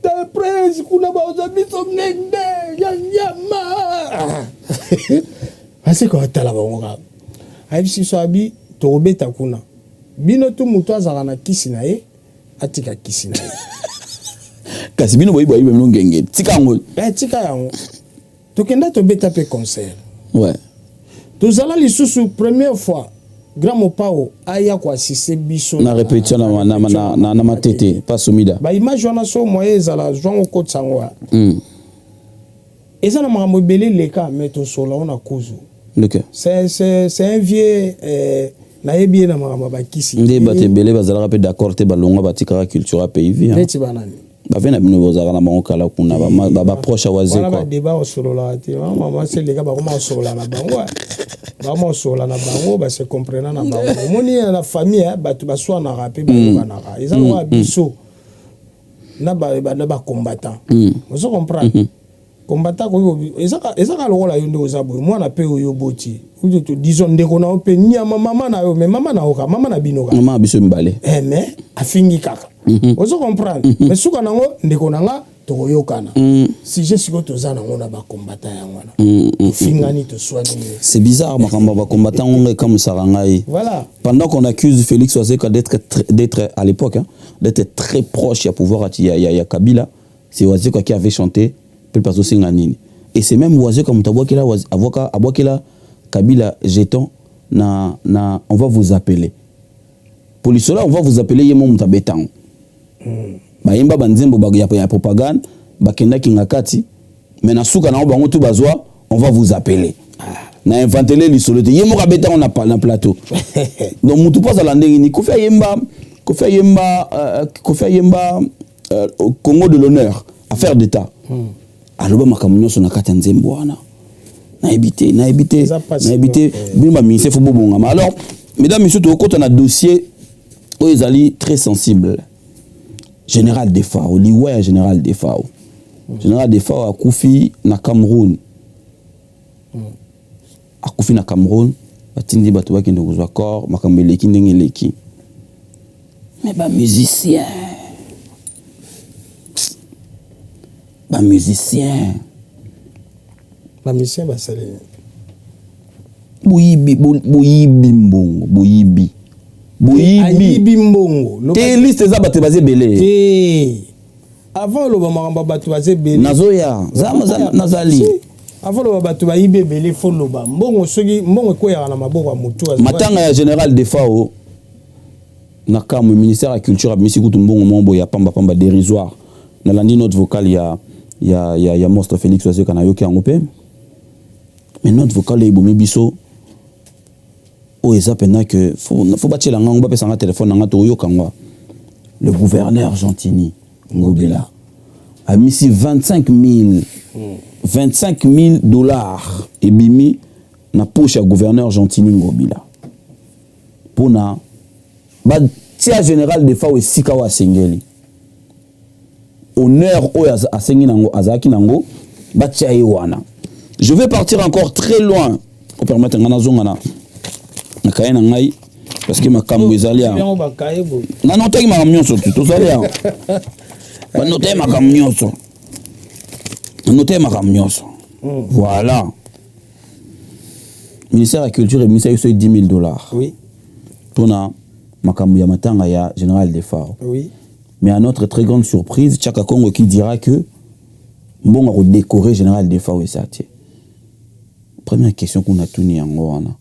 te prince kuna, baoza biso ndenge ya nyama, asika otala bango kaka. Ayebisi biso, abi tokobeta kuna, bino tu moto azalaka na kisi na ye atika kisi na ye. Kasi bino boyebi, boyebi bino ngenge, tika yango. Eh, tika yango, tokenda tobeta mpe concert. Tozala lisusu première fois grand Mopao aya koassister biso. Na répétition na Matete pas Sumida. Baimage wana so moye ezala zwango, okotisa yango wana. Eza na makambo ebele eleka, mais tosola ngo na kuzu. C'est un vieux, nayebi ye na makambo ya bakisi. Nde bato ebele bazalaka mpe d'accord te, balongwa, batikaka culture ya pays vie. Neti banani? Bave na bino bozalaka na bango kala kuna, baproche ya wana. Wazekwa. Badeba osololaka te, mama seleka, bakoma kosolola na bango, bakoma kosolola na bango, base comprena na bango. Omoni, na famille bato baswanaka mpe bayokanaka, eza lokola biso na bacombattant, ozo comprendre? Combattant koki ezaka lokola yo nde oza boye, mwana mpe oyo oboti, disons ndeko na yo mpe nyama, mama na yo, mais mama na yo kaka, mama na bino kaka. Mama na biso mibale. Eh, mais afingi kaka, ozo comprendre? Mais suka nango, ndeko na nga, tokoyokana. Sujet sikoyo toza nango na bacombattant yango wana, tofingani, toswani. C'est bizarre, makambo ya bacombattant ngo ekamusaka ngai. Voilà. Pendant qu'on accuse Félix Wazekwa d'être à l'époque, hein, d'être très proche ya pouvoir ya Kabila, c'est Wazekwa qui avait chanté peuple azosenga nini, et c'est même Wazekwa moto abwakela abwakela Kabila jeton na "On va vous appeler". Police là, "On va vous appeler", ye mo moto abetango. Bayemba banzembo ya propagande, bakendaki nga kati, mais na suka nango bango tu bazwa "On va vous appeler". Na inventele lisolo te, ye moko abetango na plateau. Donc mutu mpo azala ndenge nini? Kofi ayemba, Kofi ayemba, Kofi ayemba Congo de l'honneur, affaire d'état. Aloba makambo nyonso na kati ya nzembo wana. Nayebi te, nayebi te, nayebi te. Bino baministère, faut bobongama. Alors, mesdames, messieurs, tokokota na dossier oyo ezali très sensible, général Defao, liwa ya général Defao. Général Defao akufi na Cameroun. Akufi na Cameroun, batindi bato bakende kozwa corps, makambo eleki ndenge eleki, mais bamusicien, bamusicien. Bamusicien basali? Boyibi, boyibi mbongo, boyibi, boyibi. Ayibi mbongo? Te, liste eza, bato baza ebele. Te, avant oloba makambo ya bato baza ebele. Nazoya, nazali. Avant loba bato bayibi ebele, faut loba mbongo. Soki mbongo ekweyaka na maboko ya motu. Matanga ya général Defao na kamwe, ministère ya culture abimisi kutu mbongo moko boye ya pambapamba, dérisoire. Nalandi note vocale ya monstre Félix Wazekwa, nayoki yango mpe, mais note vocale ebomi biso. Oyo eza mpenza ke faut batiela ngango, bapesanga telefone na nga, tokoyoka ngo. Le gouverneur Gentini Ngobila amisi 25 000, 25 000 $ ebimi na poche ya gouverneur Gentini Ngobila mpona batia général Defao esika oyo asengeli, honneur oyo asengi nango, azalaki nango, batia ye wana. Je vais partir encore très loin pour permettre nga nazonga na kaye na ngai, parce que makambo ezali awa, nanotaki makambo nyonso tu. Tozali awa, banotaki makambo nyonso, nanotaki makambo nyonso. Voilà, ministère ya culture ebimisaki so 10 000 $ mpona makambo ya matanga ya général Defao. Mais à notre très grande surprise, Chaka Congo qui dira que mbongo akodécorer général Defao eza te. Première question kuna tuni yango wana: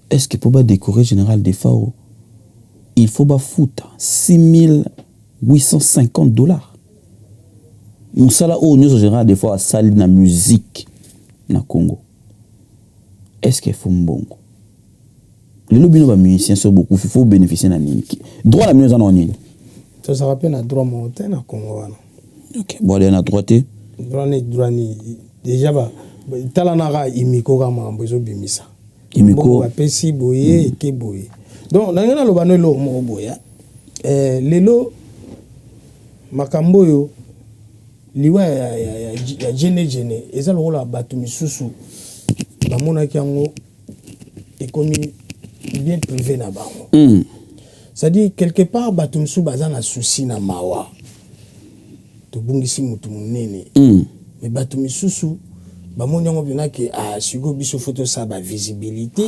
est-ce que mpo badécorer général Defao, il faut bafuta 6850 $? Mosala oyo nyonso général Defao asali na musique na Congo, est-ce que faut mbongo? Lelo bino ba musicien so bokufi, faut bénéficier na nini? Droit na bino eza na nini? Tozalaka mpe na droit moko te na Congo wana. Ok, boadeya na droit te. Droit ni droit ni déjà ba tala naka imiko kaka makambo ezobimisa. Imiko bapesi boye eke boye. Donc ndenge naloba no eloko moko boye, lelo makambo oyo, liwa ya Jene Jene eza lokola bato misusu bamonaki yango ekomi bien privé na bango. C'est-à-dire, quelque part, bato misusu baza na souci na mawa, tobungisi motu monene. Mais bato misusu bamoni yango mpena ke ah, sikoyo biso faut tosala bavisibilité.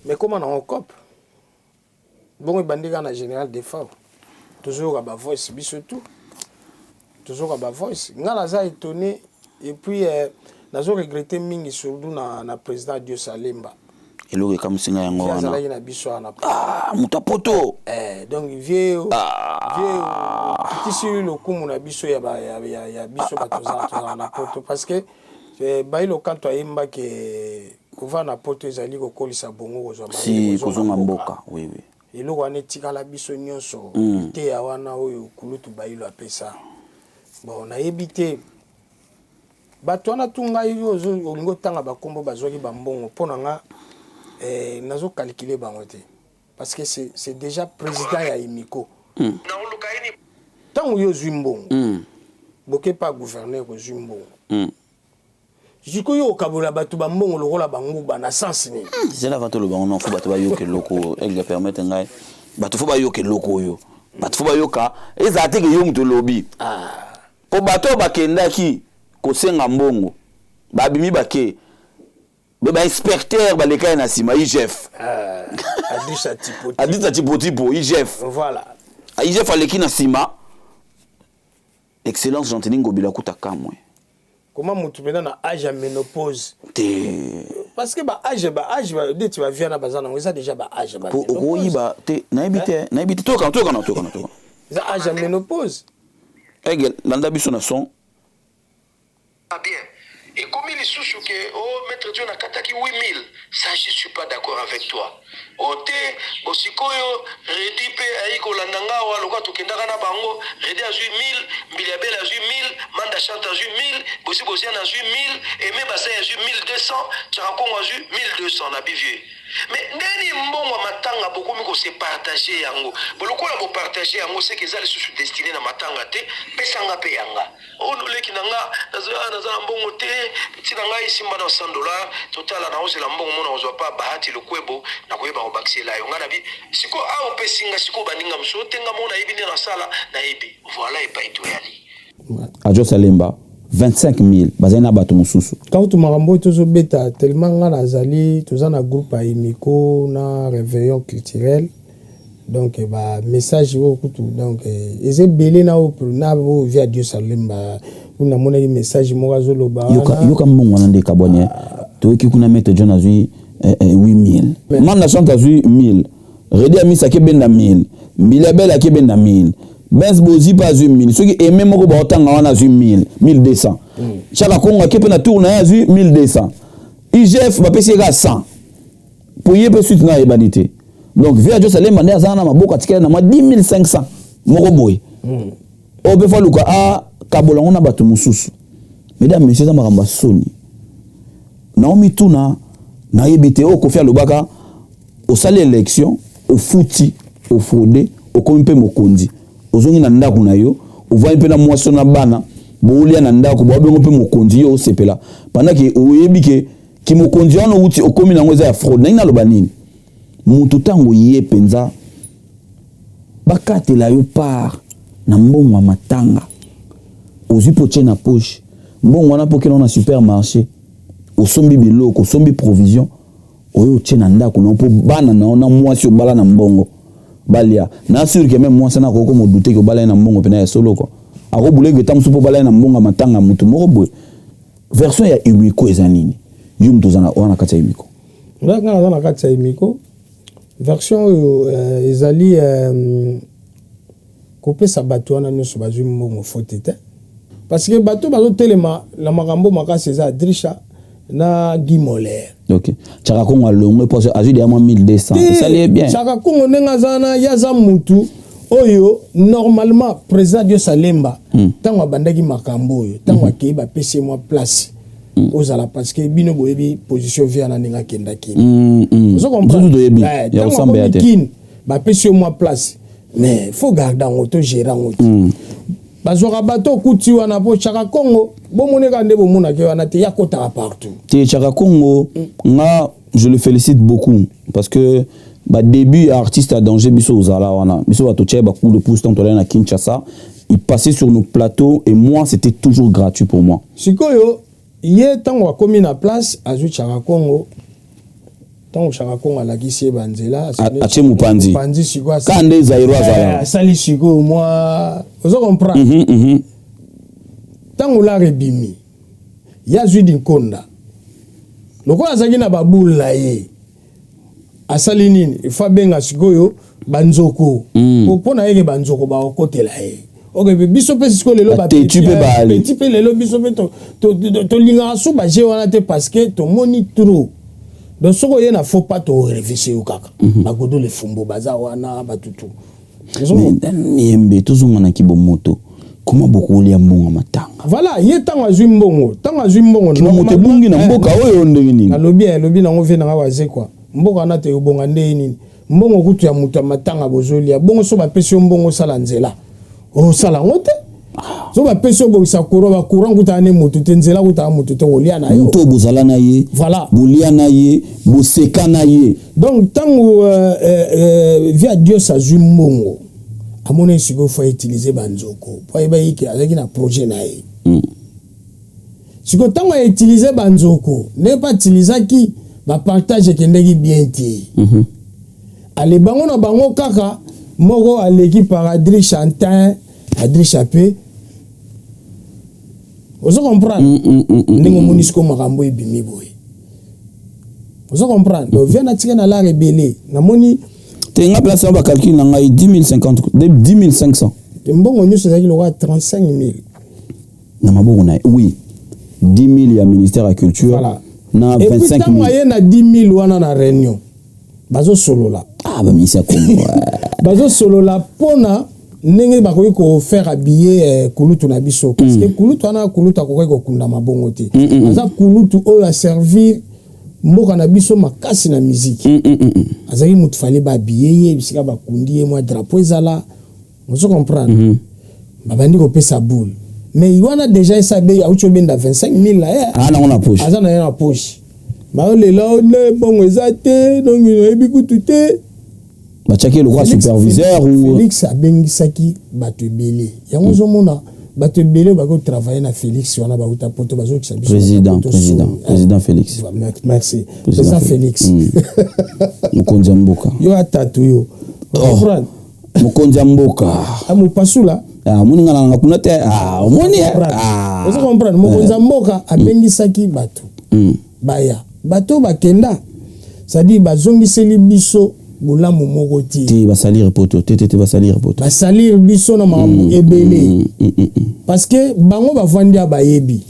Mais koma nango cope bongo, ebandi kaka na général Defao, tozoyoka bavoice, biso tout tozoyoka bavoice. Nga naza étonné et puis nazo regretter mingi, surtout na président Dieu Salemba. Eloko ekamwisi nga yango wana. Azalaki na biso wana. Ah, moto apoto. Donc vieux, vieux kitisi lokumu na biso ya biso bato tozala na poto, parce que Bayilo Kanto ayembaki kovanda na poto ezali kokolisa bongo, kozwa si kozonga mboka, oui. Eloko wana etikala biso nyonso, teya wana oyo kulutu Bayilo apesa. Bon, nayebi te bato wana tu. Ngai olingi otanga bakombo bazwaki bambongo, mpo na nga nazokalkule bango te, parce que c'est déjà président ya Imiko. Ntango yo ozwi mbongo, boke pa gouverneur, kozwi mbongo, sikoyo okabola bato bambongo lokola banguba na sens nini? Zela, va toloba ngo. Non, faut bato bayoka eloko oyo. Aigle, permettre ngai, bato faut bayoka eloko oyo, bato faut bayoka. Ezala te ke yo moto olobi, mpo bato oyo bakendaki kosenga mbongo babimi, bake be bainspecteur baleka ye na nsima, IGF. Adrisa Tipo. Adrisa Tipotipo, IGF. Voilà. IGF aleki na nsima. Excellence Gentiny Ngobila kuta kamwe. Koma motu mpenza na âge ya ménopause. Te. Parce que baâge neti bavia na baza nango eza déjà baâge. Po okoyiba te, nayebi te, nayebi te. Toyokana, toyokana, toyokana, toyokana. Eza âge ya ménopause. Aigle, landa biso na son. Bien, ekomi lisusu ke oh, maître John akataki 8000, ça je suis pas d'accord avec toi. O te, bo sikoyo Redi mpe ayi kolanda nga awa, lokola tokendaka na bango, Redi azwi 1000, Mbili Abel azwi 1000, Manda Chante azwi 1000, Bosi Boziana azwi 1000, Aime Basai azwi 1200, Tiaka Kongo azwi 1200 na bivie. Mais ndeni mbongo ya matanga bokomi kose partager yango bo, lokola bopartage yango, seke eza lisusu destiné na matanga te. Pesanga mpe yanga oyo noleki na nga, naza na mbongo te. Ntina ngai esimba na 100 $, totala naozela mbongo mona kozwa pa Bahati Lukwebo, nakoyeba kobakisela yo. Ngai nabi sikoyo awa opesi nga sikoyo, baninga mosusu otenga moko, nayebi nde nasala, nayebi. Voilà epai toyali. Ajo Salemba 25 000, bazali na bato mosusu. Kautu makambo oyo tozobeta, tellement nga nazali, toza na groupe ya Imiko na Réveillon culturel, donc bamessage oyo kutu, donc eza ebele na oyo na oyo via Dieu Salemba. Kuna namonaki message moko azoloba. Yoka, yoka, mbongo wana nde ekabwani. Toyoki kuna maître John azwi 8000, Manda Chante azwi 1000, Redi Amisi akebenda 1000, Mbili Abel akebenda 1000, Benz Bozi mpe azwi 1000, soki eme moko baotanga wana azwi 1000, 1200. Chaka Kongo ake mpe na tour na ye, azwi 1200. IGF bapesi ye kaka 100 po ye mpe suite na ayebani te. Donc vieux Ajo Salemba nde aza na maboko, atikali na mwa 10 500 moko boye, oyo mpe faut aluka akabola yango na bato mosusu. Mesdames, messieurs, eza makambo ya soni. Naomituna, nayebi te oyo Kofi alobaka: osali élection, ofuti, ofraude, okomi mpe mokonzi, ozongi na ndako na yo, ovandi mpe na mwasi na bana, boolia na ndako, baobengo mpe mokonzi, yo osepela, pendant ke oyebi ke kimokonzi wana outi okomi nango eza ya fraude. Ndenge naloba nini, motu ntango ye mpenza bakatela yo part na mbongo ya matanga, ozwi mpo otie na poche mbongo wana, mpo okende na supermarché, osombi biloko, osombi provision oyo otie na ndako na mpo bana na yo na mwasi obala na mbongo balia. Na sûr que même mwasi wana akoki komodouter ke obala ye na mbongo mpena ya solo kua, akobula eke mosusu mpo obala ye na mbongo ya matanga ya motu moko boye. Version ya Umiko eza nini? Yo moto oza wana kati ya Umiko. Nga naza na kati ya Umiko. Version oyo ezali kopesa bato wana nyonso bazwi mbongo faute te, parce que bato bazotelema na makambo makasi eza Adrisha. Na Guy Moller. Ok, Chaka Kongo alongwe mpo azwi deya mwa 1200, esali ye bien. Chaka Kongo, ndenge aza wana, ye aza mutu oyo normalement président Dieu Salemba, ntango abandaki makambo oyo, ntango akei, bapesi ye mwa place ozala, parce que bino boyebi position via na ndenge akendaki. Ozo comprendre? Toyebi. Eh, ya ntango kosamba ya akomi te. Kine, bapesi yo mwa place, mais faut garder yango, to gérer yango te. Bazwaka bato okuti wana mpo Chaka Kongo, bomoneka nde bomonaki wana te, ya kotaka partout. Te, Chaka Kongo, nga je le félicite beaucoup, parce que badébut ya artiste ya danger, biso ozala wana, biso bato tiaye bacoup de pouce. Tant tolai na Kinshasa, il passait sur nos plateaux et moi, c'était toujours gratuit pour moi. Sikoyo ye, ntango akomi na place, azwi Chaka Kongo. Ntango Chaka Kongo alakisi ye banzela, Atie mopanzi. Mopanzi sikoyo. Ka nde Zairo azala. Eh, asali sikoyo mwa, ozo comprendre? Ntango lar ebimi, ye azwi dinkonda lokola azalaki na babule na ye. Asali nini? Ifo abenga sikoyo banzoko. Mpo na yeke banzoko bakokotela ye. Ok, biso mpe sikoyo lelo Batetu mpe baali. Petit mpe lelo, biso mpe tolingaka so baje wana te, parce que tomoni trop. Donc soki oye na faux pas, torevese yo kaka. Bagodo lefumbo baza wana, batutu. Yembe tozonganaki bomoto, koma bokolia mbongo matanga. Voilà, ye ntango azwi mbongo, ntango azwi mbongo, Kimomoto ebungi na mboka oyo ndenge nini? Nalobi, alobi nango vie nanga waze kwa mboka wana te, obonga nde nini? Mbongo kutu ya moto ya matanga bozolia bongo. So bapesi yo mbongo osala nzela, osala yango te. So bapesi yo obongisa courant, bacourant kutaka ne motu te, nzela kutaka motu te, kolia na yo. Moto bozala na ye. Voilà. Bolia na ye, boseka na ye. Donc ntango via Dios azwi mbongo, amoni sikoyo faut utiliser banzoko, po ayeba ye azalaki na projet na ye. Sikoyo ntango autiliser banzoko, ndenge mpe atilisaki, bapartage ekendeki bien te. Ale bango na bango kaka moko aleki par Adri Chantin, Adri Chape, ozo comprendre? Ndenge omoni sikoyo makambo ebimi boye, ozo comprendre? Donc viens, natika na lar ebele, namoni. Te, nga place wana, bacalcul na ngai 10 050, 10 500. Mbongo nyonso ezalaki lokola 35 000. Na maboko na ye, oui, 10 000 ya ministère ya culture. Voilà. Na Et puis 25 ntango 000. aye na 10 000 wana na réunion, bazosolola. Ah, baministre ya Congo. Bazosolola mpona ndenge bakoki kofaire habiller kulutu na biso, parce que kulutu wana, kulutu akoki kokunda mabongo te. Aza kulutu oyo aservir mboka na biso makasi na miziki. Azalaki motu, fallait bahabiller ye bisika bakundi ye, mwa drapeau ezala, ozo comprendre? Babandi kopesa boule, mais wana déjà esa be auti obenda 25 000 na ye. Ah, nango na poche. Aza na ye na poche. Baolela o nde mbongo eza te, donc nayebi kutu te. Batiaki lokola superviseur ou Félix abengisaki bato ebele. Yango ozomona bato ebele oyo bakotravaille na Félix wana, bauta poto, bazokisa biso. Président, président, président Félix. Merci, président Félix. Mokonzi ya mboka. Yo atatu yo. Oh. Mokonzi ya mboka. Mopasula. Omoni nga nanga kuna te, omoni. Ozo comprendre? Mokonzi ya mboka abengisaki bato baya, bato bakenda, c'est-à-dire bazongiseli biso bolamu moko te. Te, basalir poto te, te, te, basalir poto. Basalir biso na makambo ebele, parce que bango bavandi ya bayebi.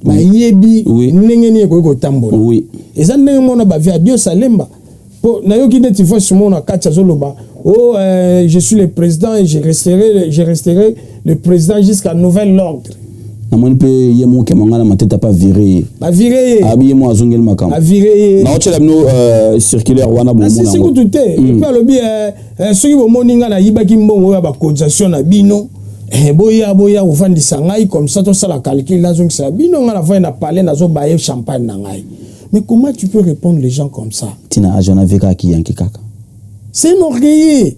Bayebi ndenge nini ekoki kotambola. Eza ndenge mona bavie Adios Alemba, mpo nayoki neti voice moko na kati azoloba: "Oh, je suis le président et je resterai le président jusqu'à nouvel ordre." Namoni mpe ye moko kema na matete apa vire ye. Bavire ye. Abi ye mo azongeli makambo. Bavire ye. Naotyela bino circulaire wana. Nasisi kutu te. Et puis alobi: "Soki bomoni ngai nayibaki mbongo oyo ya bacotisation na bino, boya, boya kovandisa ngai, comme ça tosala calcul, nazongisa bino. Ngai navandi na palais, nazobaye champagne na ngai." Mais comment tu peux répondre les gens comme ça? Ntina age wana, vie kaka kiyanke kaka. C'est un orgueilleux.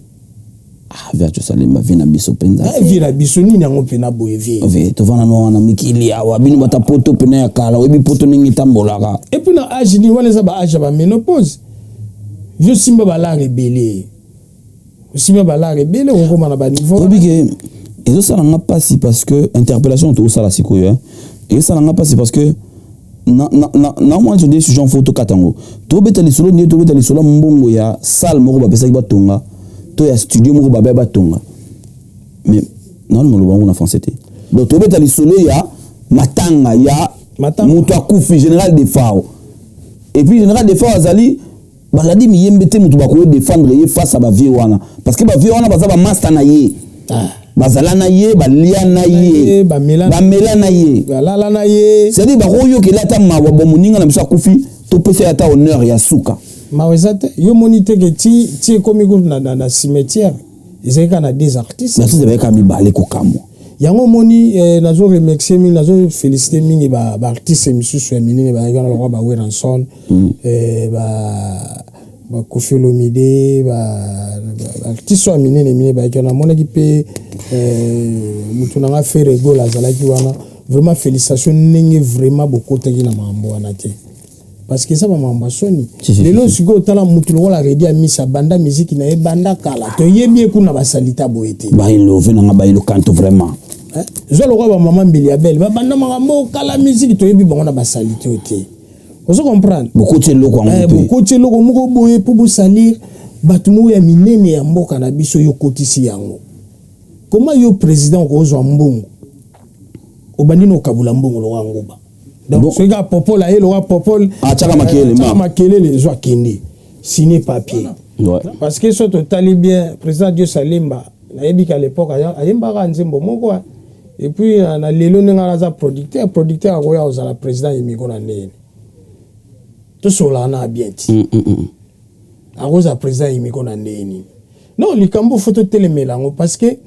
Ah, vie atosalemba, vie na biso mpenza. Vie na biso nini yango mpena boye, vie? Vie tovanda no wana mikili awa, bino bata poto pene ya kala, oyebi poto ndenge etambolaka. Et puis na age nini wana? Eza baage ya baménopause. Yo simba balare ebele, osimba balare ebele, okokoma na baniveau. Oyebi ke ezosala nga mpasi, parce que interpellation tozosala sikoyo ezosala nga mpasi, parce que na mwa nde sujet fo tokata yango. Tobeta lisolo nde tobeta lisolo mbongo ya salle moko bapesaki batonga, to ya studio moko babaya batonga, mais naolinga loba yango na français te. Donc tobeta lisolo ya matanga ya Moto akufi, général Defao. Et puis général Defao azali baladi miyembe te, moto bakoyo défendre ye face à bavieux wana, parce que bavieux wana baza bamaster na ye. Ah. Bazala na ye, balia na ye, bamela bamela na ye, balala na ye. C'est-à-dire bakoyokela ata mawa, bo moninga na biso akufi, topesa ye ata honneur ya suka. Mawa eza te. Yo moni te ke ti ti ekomi kutu na cimetière, ezalaki kaka na des artistes. Artiste bayeka mibale, kokamwa. Yango omoni, nazo remercier mingi, nazo féliciter mingi baartiste misusu ya minene bazalaki wana, lokola baWerrason, baKoffi Olomide, baartiste oyo ya minene minene bayaki wana. Namonaki mpe motu na nga Ferre Gola azalaki wana. Vraiment félicitation ndenge vraiment bokotaki na makambo wana te, parce que eza bamakambo ya soni. Si, si, Lelo si, si. sikoyo otala motu lokola Reddy Amisi, abanda miziki na ye banda kala, toyebi ye kuna basalita boye te. Baelove nanga baelokanto vraiment. Eh, zwa lokola bamama Mbili ya Bele, babanda makambo kala, miziki toyebi bango na basalite oyo te. Ozo comprendre? Bokoti eloko yango mpe. Bokoti eloko moko boye mpo bosalir bato moko ya minene ya mboka na biso. Yo okotisi yango koma yo président okozwa mbongo, obandi na okabula mbongo lokola nguba. Donc Bon. soki kaka Popol aye, lokola Popol Atiaka makelele, atiaka ma. makelele, ezwa kende signer papier. Parce que so totali bien, président Dieu Salemba, nayebi qu'à l'époque ayembaka nzembo moko, ah. Et puis na lelo ndenge aza producteur, producteur akoya kozala président yemiko na ndenge tosolaka na bien ti. Akozala président yemiko na ndenge nini? Non, likambo fo totelemela yango, parce que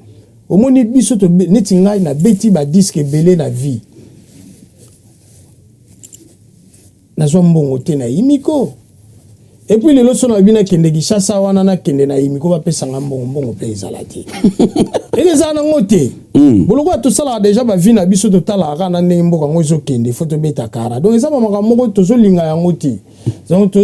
omoni biso neti ngai nabeti badisques ebele na vie, nazwa mbongo te na yimiko. Et puis lelo so nayebi nakende Kinshasa wana, nakende na yimiko, bapesanga mbongo, mbongo mpe ezala te, eke ezala nango te. Bolokola tosalaka déjà bavie na biso, totalaka kaka na ndenge mboka yango ezokende, fo tobeta kara. Donc eza bamakambo moko tozolinga yango te. Donc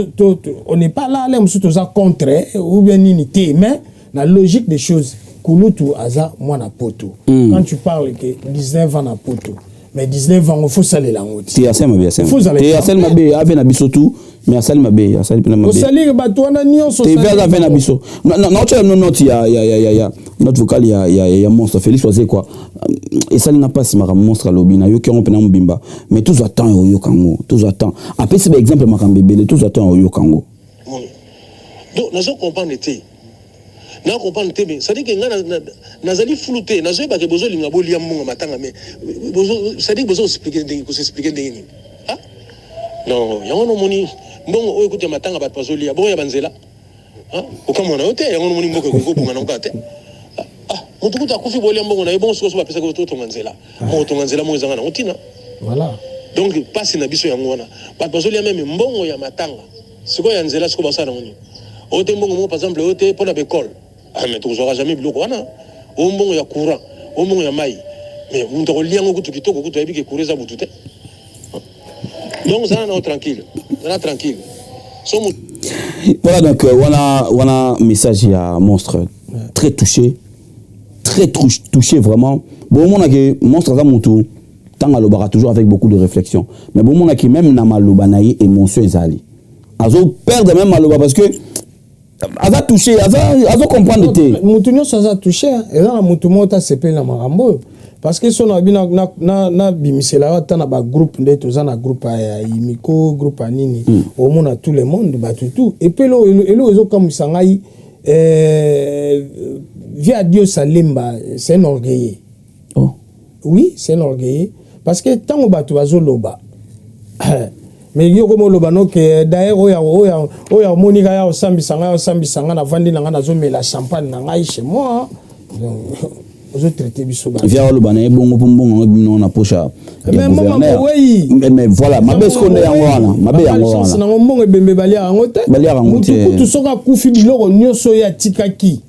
on n'est pas là ale mosusu toza contre ou bien nini te, mais na logique des choses, kulutu aza mwana poto. Quand tu parles que 19 ans na poto, mais 19 ans fo salela yango te. Te, asali mabe, asali Faut mabe te, asali mabe ave na biso tu, mais asali mabe, asali mpena mabe. Osalire bato wana nyonso. Te, aza ve na biso. Naotyela no note ya note vocale ya monstre Félix Wazekwa. Esalinga mpasi makambo monstre alobi. Nayoki yango mpena mobimba, mais tozwa temps ya oyoka yango, tozwa temps. Apesi baexemple makambo ebele, tozwa temps ya oyoka yango. Moni, donc nazo comprendre te, na comprendre te, mais c'est-à-dire que ngai nazali flou te. Nazoyebake bozolinga bolia mbongo matanga, mais c'est-à-dire bozo expliquer ndenge kosexpliquer ndenge nini? Ah non, yango nomoni mbongo oyo ekuti ya matanga, bato bazolia bongo ya banzela okamona yo te. Yango nomoni mboka ekoki kobonga nango kaka te. Ah, motu kutu akufi, bolia mbongo na ye bongo. Sikoyo so bapesaki totonga nzela moko, tonga nzela moko ezanga nango ntina. Voilà. Donc mpasi na biso yango wana, bato bazolia même mbongo ya matanga. Sikoyo ya nzela, sikoyo basala nango nini? Oyo te mbongo moko, par exemple oyo te mpo na baekole, ah, mais tokozwaka jamais biloko wana. Oyo mbongo ya courant, oyo mbongo ya mai, mais moto akolia yango kutu kitoko, kutu ayebi ke courant eza butu te. Donc zala nao tranquille, zala tranquille so. Voilà, donc voilà, voilà message ya monstre, très touché, très touché vraiment. Bon, omonaki monstre aza motu ntango alobaka toujours avec beaucoup de réflexion, mais bomonaki même na maloba na ye émotion ezali, azo perdre même maloba parce que aza touché, azo comprendre te. Motu nyonso aza touché. Eza na motu moko te asepeli na makambo oyo, parce que so nabi nabimisela yo ata na bagroupe nde toza na groupe ya imiko, groupe ya nini, omona tout le monde, bato tout. Et puis eloko ezokamwisa ngai, via Dieu Salemba, c'est un orgueilleux. Oh. Oui, c'est un orgueilleux, parce que ntango bato bazoloba, mais yo komi oloba noke. D'ailleurs oyo oyo amoni kaka ya osambisa ngai, osambisa ngai, navandi na ngai, nazomela champagne na ngai chez moi. Donc ozotraite biso. Via oloba na ye bongo mpo mbongo yango ebimi na poche ya gouverneur. Mais voilà, mabe siko nde yango wana, mabe yango wana. Nango mbongo ebembe, baliaka yango te. Baliaka yango te. Mutu kutu soki akufi, biloko nyonso oyo atikaki.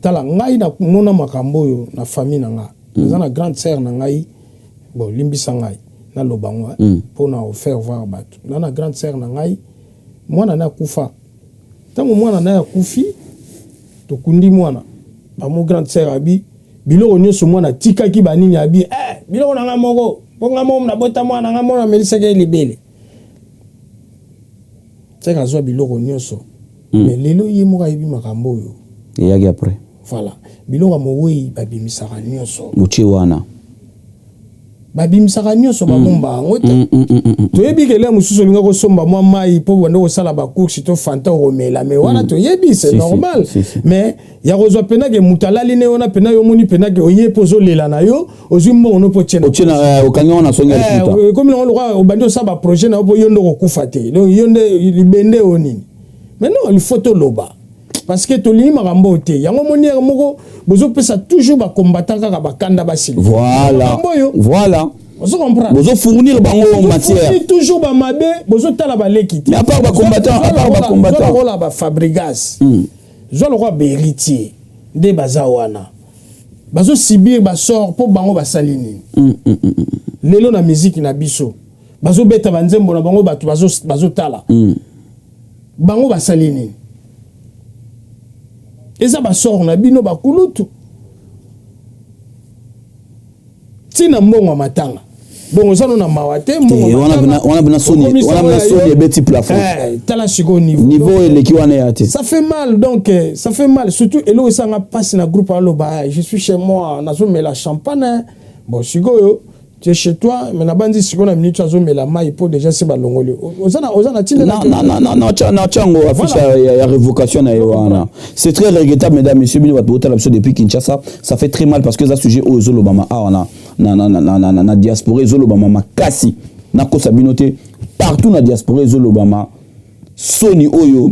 Tala ngai, namona makambo oyo na famille na nga. Naza na grande sœur na ngai, bon, limbisa ngai naloba ngo mpona ofaire voir bato. Na grande sœur na ngai, mwana na akufa. Ntango mwana na ye akufi, tokundi mwana bamo, grande sœur abi biloko nyonso mwana atikaki banini, abi eh, biloko na ngai moko, mpo ngai moko nabota mwana ngai moko, amelisaki ye libele. Seke azwa biloko nyonso. Mais lelo ye moko ayebi makambo oyo. Eyaki après. Voilà, biloko ya mowei babimisaka nyonso. Botie wana. Babimisaka nyonso, babomba yango te. Toyebi ke lelo mosusu olinga kosomba mwa mai mpo bande kosala bacourse to Fanta okomela, mais wana toyebi, c'est normal. Mais ya kozwa mpena ke moto alali ne wana mpena, yo omoni mpena ke oye mpo ozolela na yo, ozwi mbongo no mpo tie. Okangi wana songi. Ekomi nango lokola obandi osala baprojet na yo mpo yo nde okokufa te. Donc yo nde libende oyo nini? Mais non, il faut toloba, parce que tolingi makambo oyo te. Yango moni ere moko bozopesa toujours bacombattant kaka bakanda basili. Voilà, voilà. Ozo comprendre? Bozo fournir bango matière. Toujours bamabe, bozotala baleki te. Mais à part bacombattant, à part bacombattant. Lokola baFabregas, zwa lokola bahéritier nde baza wana, bazosubir basort mpo bango basali nini? Lelo na miziki na biso, bazobeta banzembo na bango, bato bazotala bango, basali nini? Eza basort na bino bakulutu, ntina mbongo ya matanga. Donc oza no na mawa te. Wana bina soni, wana bina soni ebeti plafond. Tala sikoyo niveau. Niveau eleki wana ya te. Ça fait mal. Donc ça fait mal, surtout eloko esanga mpasi na groupe, aloba: "Je suis chez moi, nazomela champagne." Bon, sikoyo tu es chez toi, mais nabandi sikoyo na minute azomela mai mpo déjà se balongoli. Oza na ntina na tiango affiche ya révocation na ye wana. C'est très regrettable, mesdames, messieurs, bino bato botala biso depuis Kinshasa. Ça fait très mal parce que eza sujet oyo ezolobama awa na diaspora, ezolobama makasi. Nakosa bino te, partout na diaspora ezolobama. Soni oyo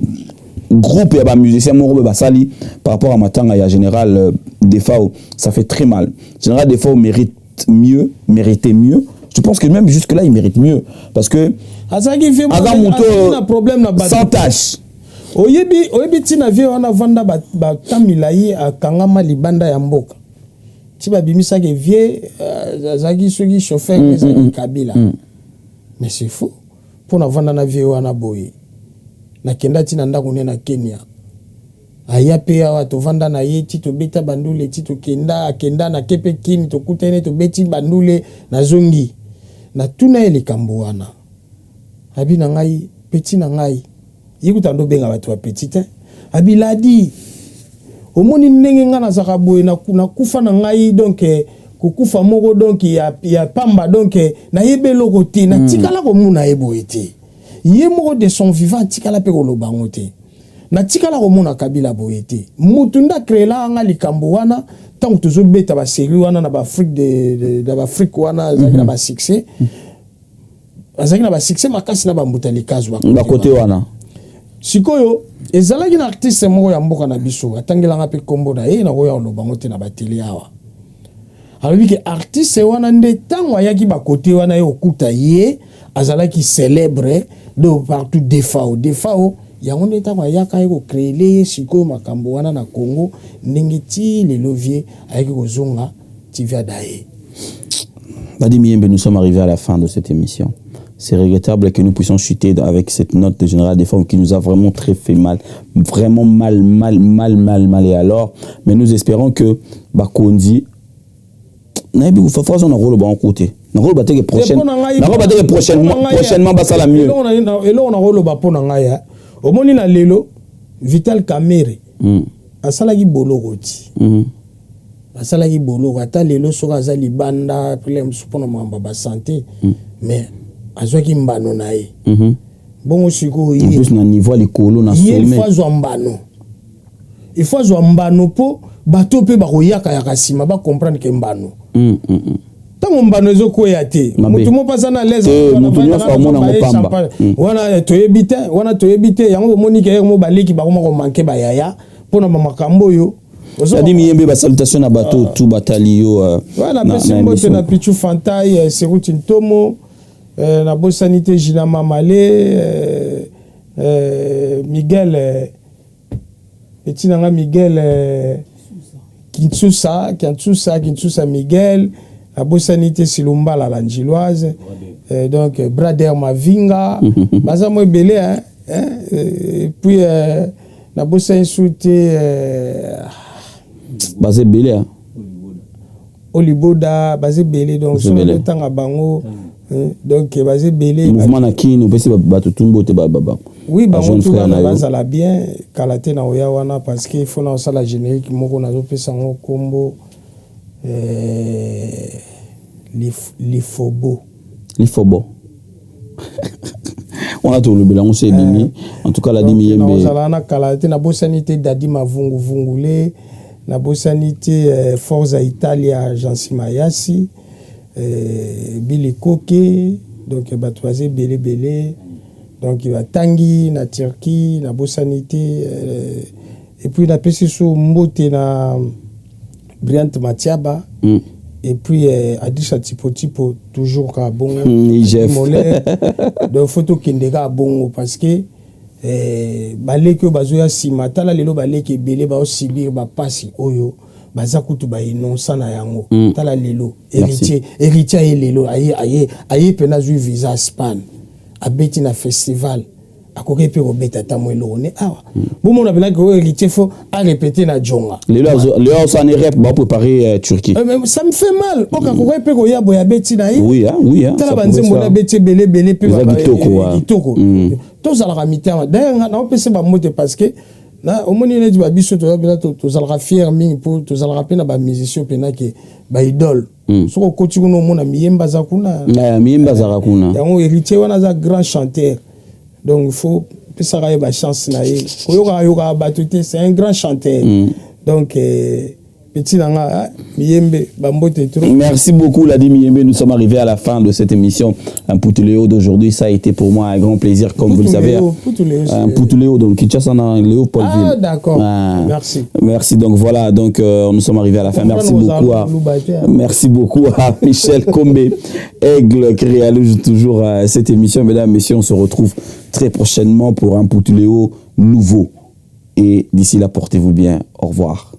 groupe ya bamusicien moko mpe basali par rapport à matanga ya général Defao, ça fait très mal. Général Defao mérite mieux, méritait mieux. Je pense que même jusque là, il mérite mieux parce que azalaki aza moto na problème na sans tâche. Oyebi ntina vieux wana vanda bata milai, akangama libanda ya mboka, ti babimisaki vieux, azalaki soki chauffeur ezalaki Kabila. Mais c'est faux, mpo na vanda na vieux wana boye, nakenda ti na ndako nde na Kenya, aya mpe awa, tovanda na ye ti tobeta bandule, ti tokenda, akenda, nake mpe kini, tokutani, tobeti bandule, nazongi, natuna ye likambo wana. Abi na ngai: "Petit na ngai." Ye kuta ndo obenga bato ya petit te. Abi: "Ladi, omoni ndenge ngai nazalaka boye, nakufa na ngai, donc kokufa moko donc ya pamba, donc nayebi eloko te, natikala komona ye boye te." Ye moko de son vivant atikala mpe koloba yango te: "Natikala komona Kabila boye te. Mutu nde acréela nga likambo wana ntango tozobeta basérie wana na baAfrique, na baAfrique wana, azalaki na basuccès, azalaki na basuccès makasi na bambuta likazu." Bakote wana. Sikoyo ezalaki na artiste moko ya mboka na biso, atangelanga mpe nkombo na ye, nakoya koloba ngo te na batele awa. Alobi ke artiste wana nde ntango ayaki bakote wana, ye okuta ye azalaki célèbre de partout, Defao, Defao. Yango nde ntango ayaka, ye kocréer ye sikoyo makambo wana na Congo, ndenge ti lelo vieux ayaki kozonga tiviada ye. Dadi Miyembe, nous sommes arrivés à la fin de cette émission. C'est regrettable que nous puissions chuter avec cette note de Général Defao qui nous a vraiment très fait mal. Vraiment mal, mal, mal, mal, mal. Et alors, mais nous espérons que bakonzi, nayebi phrase na rôle ba côté. Na rôle ba te prochaine. Na rôle ba te prochainement, prochainement basala mieux. Eloko na koloba mpo na ngai, omoni na lelo Vital Kamerhe asalaki boloko ti asalaki boloko, ata lelo soki aza libanda pele mosusu mpona makambo ya basanté, mais azwaki mbano na ye. Bongo sikoyo ye plus na niveau ya likolo na ye, il faut azwa mbano, il faut azwa mbano mpo bato mpe bakoyakayaka nsima bacomprendre ke mbano, ntango mbano ezokweya te, motu moko aza na l'aise wana, toyebi te, wana toyebi te. Yango bomoni ke mo baleki bakoma komanquer bayaya mpona bamakambo oyo. Dadi Miyembe, basalutation na bato tu batali yo. Napesi mbote na Pichu Fantai, Seruti Ntomo, nabosani te Gina Mamale, Miguel, petit na nga Miguel Kintsusa, Kintsusa, Kintsusa Miguel, nabosani te Silumbala la Njiloise, donc Brader Mavinga, baza mo ebele, hein, et puis nabosani su te. Baza ebele, hein? Oliboda, baza ebele, donc soki otanga bango, donc baza ebele. Mouvement na Kini, opesi bato tumbo te. Oui, bango tu bana bazala bien. Kala te na oya wana, parce que faut na osala générique moko, nazopesa yango nkombo. Lifobo. Lifobo wana tolobela yango so ebimi. En tout cas, Ladi Miyembe. Ozala na kala te. Nabosani te Dadi Mavunguvungule, nabosani te Forza Italia, Jansi Mayasi, Bili Koke. Donc bato baza ebele ebele. Donc batangi na Turquie, nabosani te. Et puis napesi so mbote na Briante Matiaba. Et puis Adisha Tipo Tipo, toujours kaka bongo. Molaire. Donc faut tokende kaka bongo parce que baleki oyo bazoya nsima, tala lelo baleki ebele baosibir bapasi oyo baza kutu bainonsa na yango. Tala lelo Héritier, Héritier aye lelo, aye mpena azwi visa Espagne, abeti na festival. Akoki mpe kobeta ata mo eloko ne awa. Bomona mpenaki oyo Héritier faut arépéter na jonga. Lelo osani rep bapréparé Turquie. Mais ça me fait mal. Oka akoki mpe koya boye, abeti na ye. Oui, hein, oui, hein, tala banzembo na abeti ebele ebele mpe kitoko. Tozalaka mitema. D'ailleurs naopesa bambote parce que na omoni neti babiso toza mpena, tozalaka fier mingi mpo tozalaka mpe na bamusicien mpena ke baidole. Soki okoti kuna, omona Miyemba aza kuna. Miyemba azalaka kuna. Yango Héritier wana aza grand chanteur, donc il faut pesaka ye bachance na ye. Koyokaka yokaka bato te, c'est un grand chanteur. Donc petit na nga Miyembe, bambote trop. Merci beaucoup, Ladi Miyembe. Nous sommes arrivés à la fin de cette émission Mputuléo d'aujourd'hui. Ça a été pour moi un grand plaisir, comme vous le savez. Mputuléo, donc Kinshasa na Léopoldville. Ah, d'accord. Ah, merci. Merci. Donc voilà, donc nous sommes arrivés à la fin. Merci beaucoup à Michel Kombe, Aigle, qui réalise toujours cette émission. Mesdames, messieurs, on se retrouve très prochainement pour un Mputuléo nouveau. Et d'ici là, portez-vous bien. Au revoir.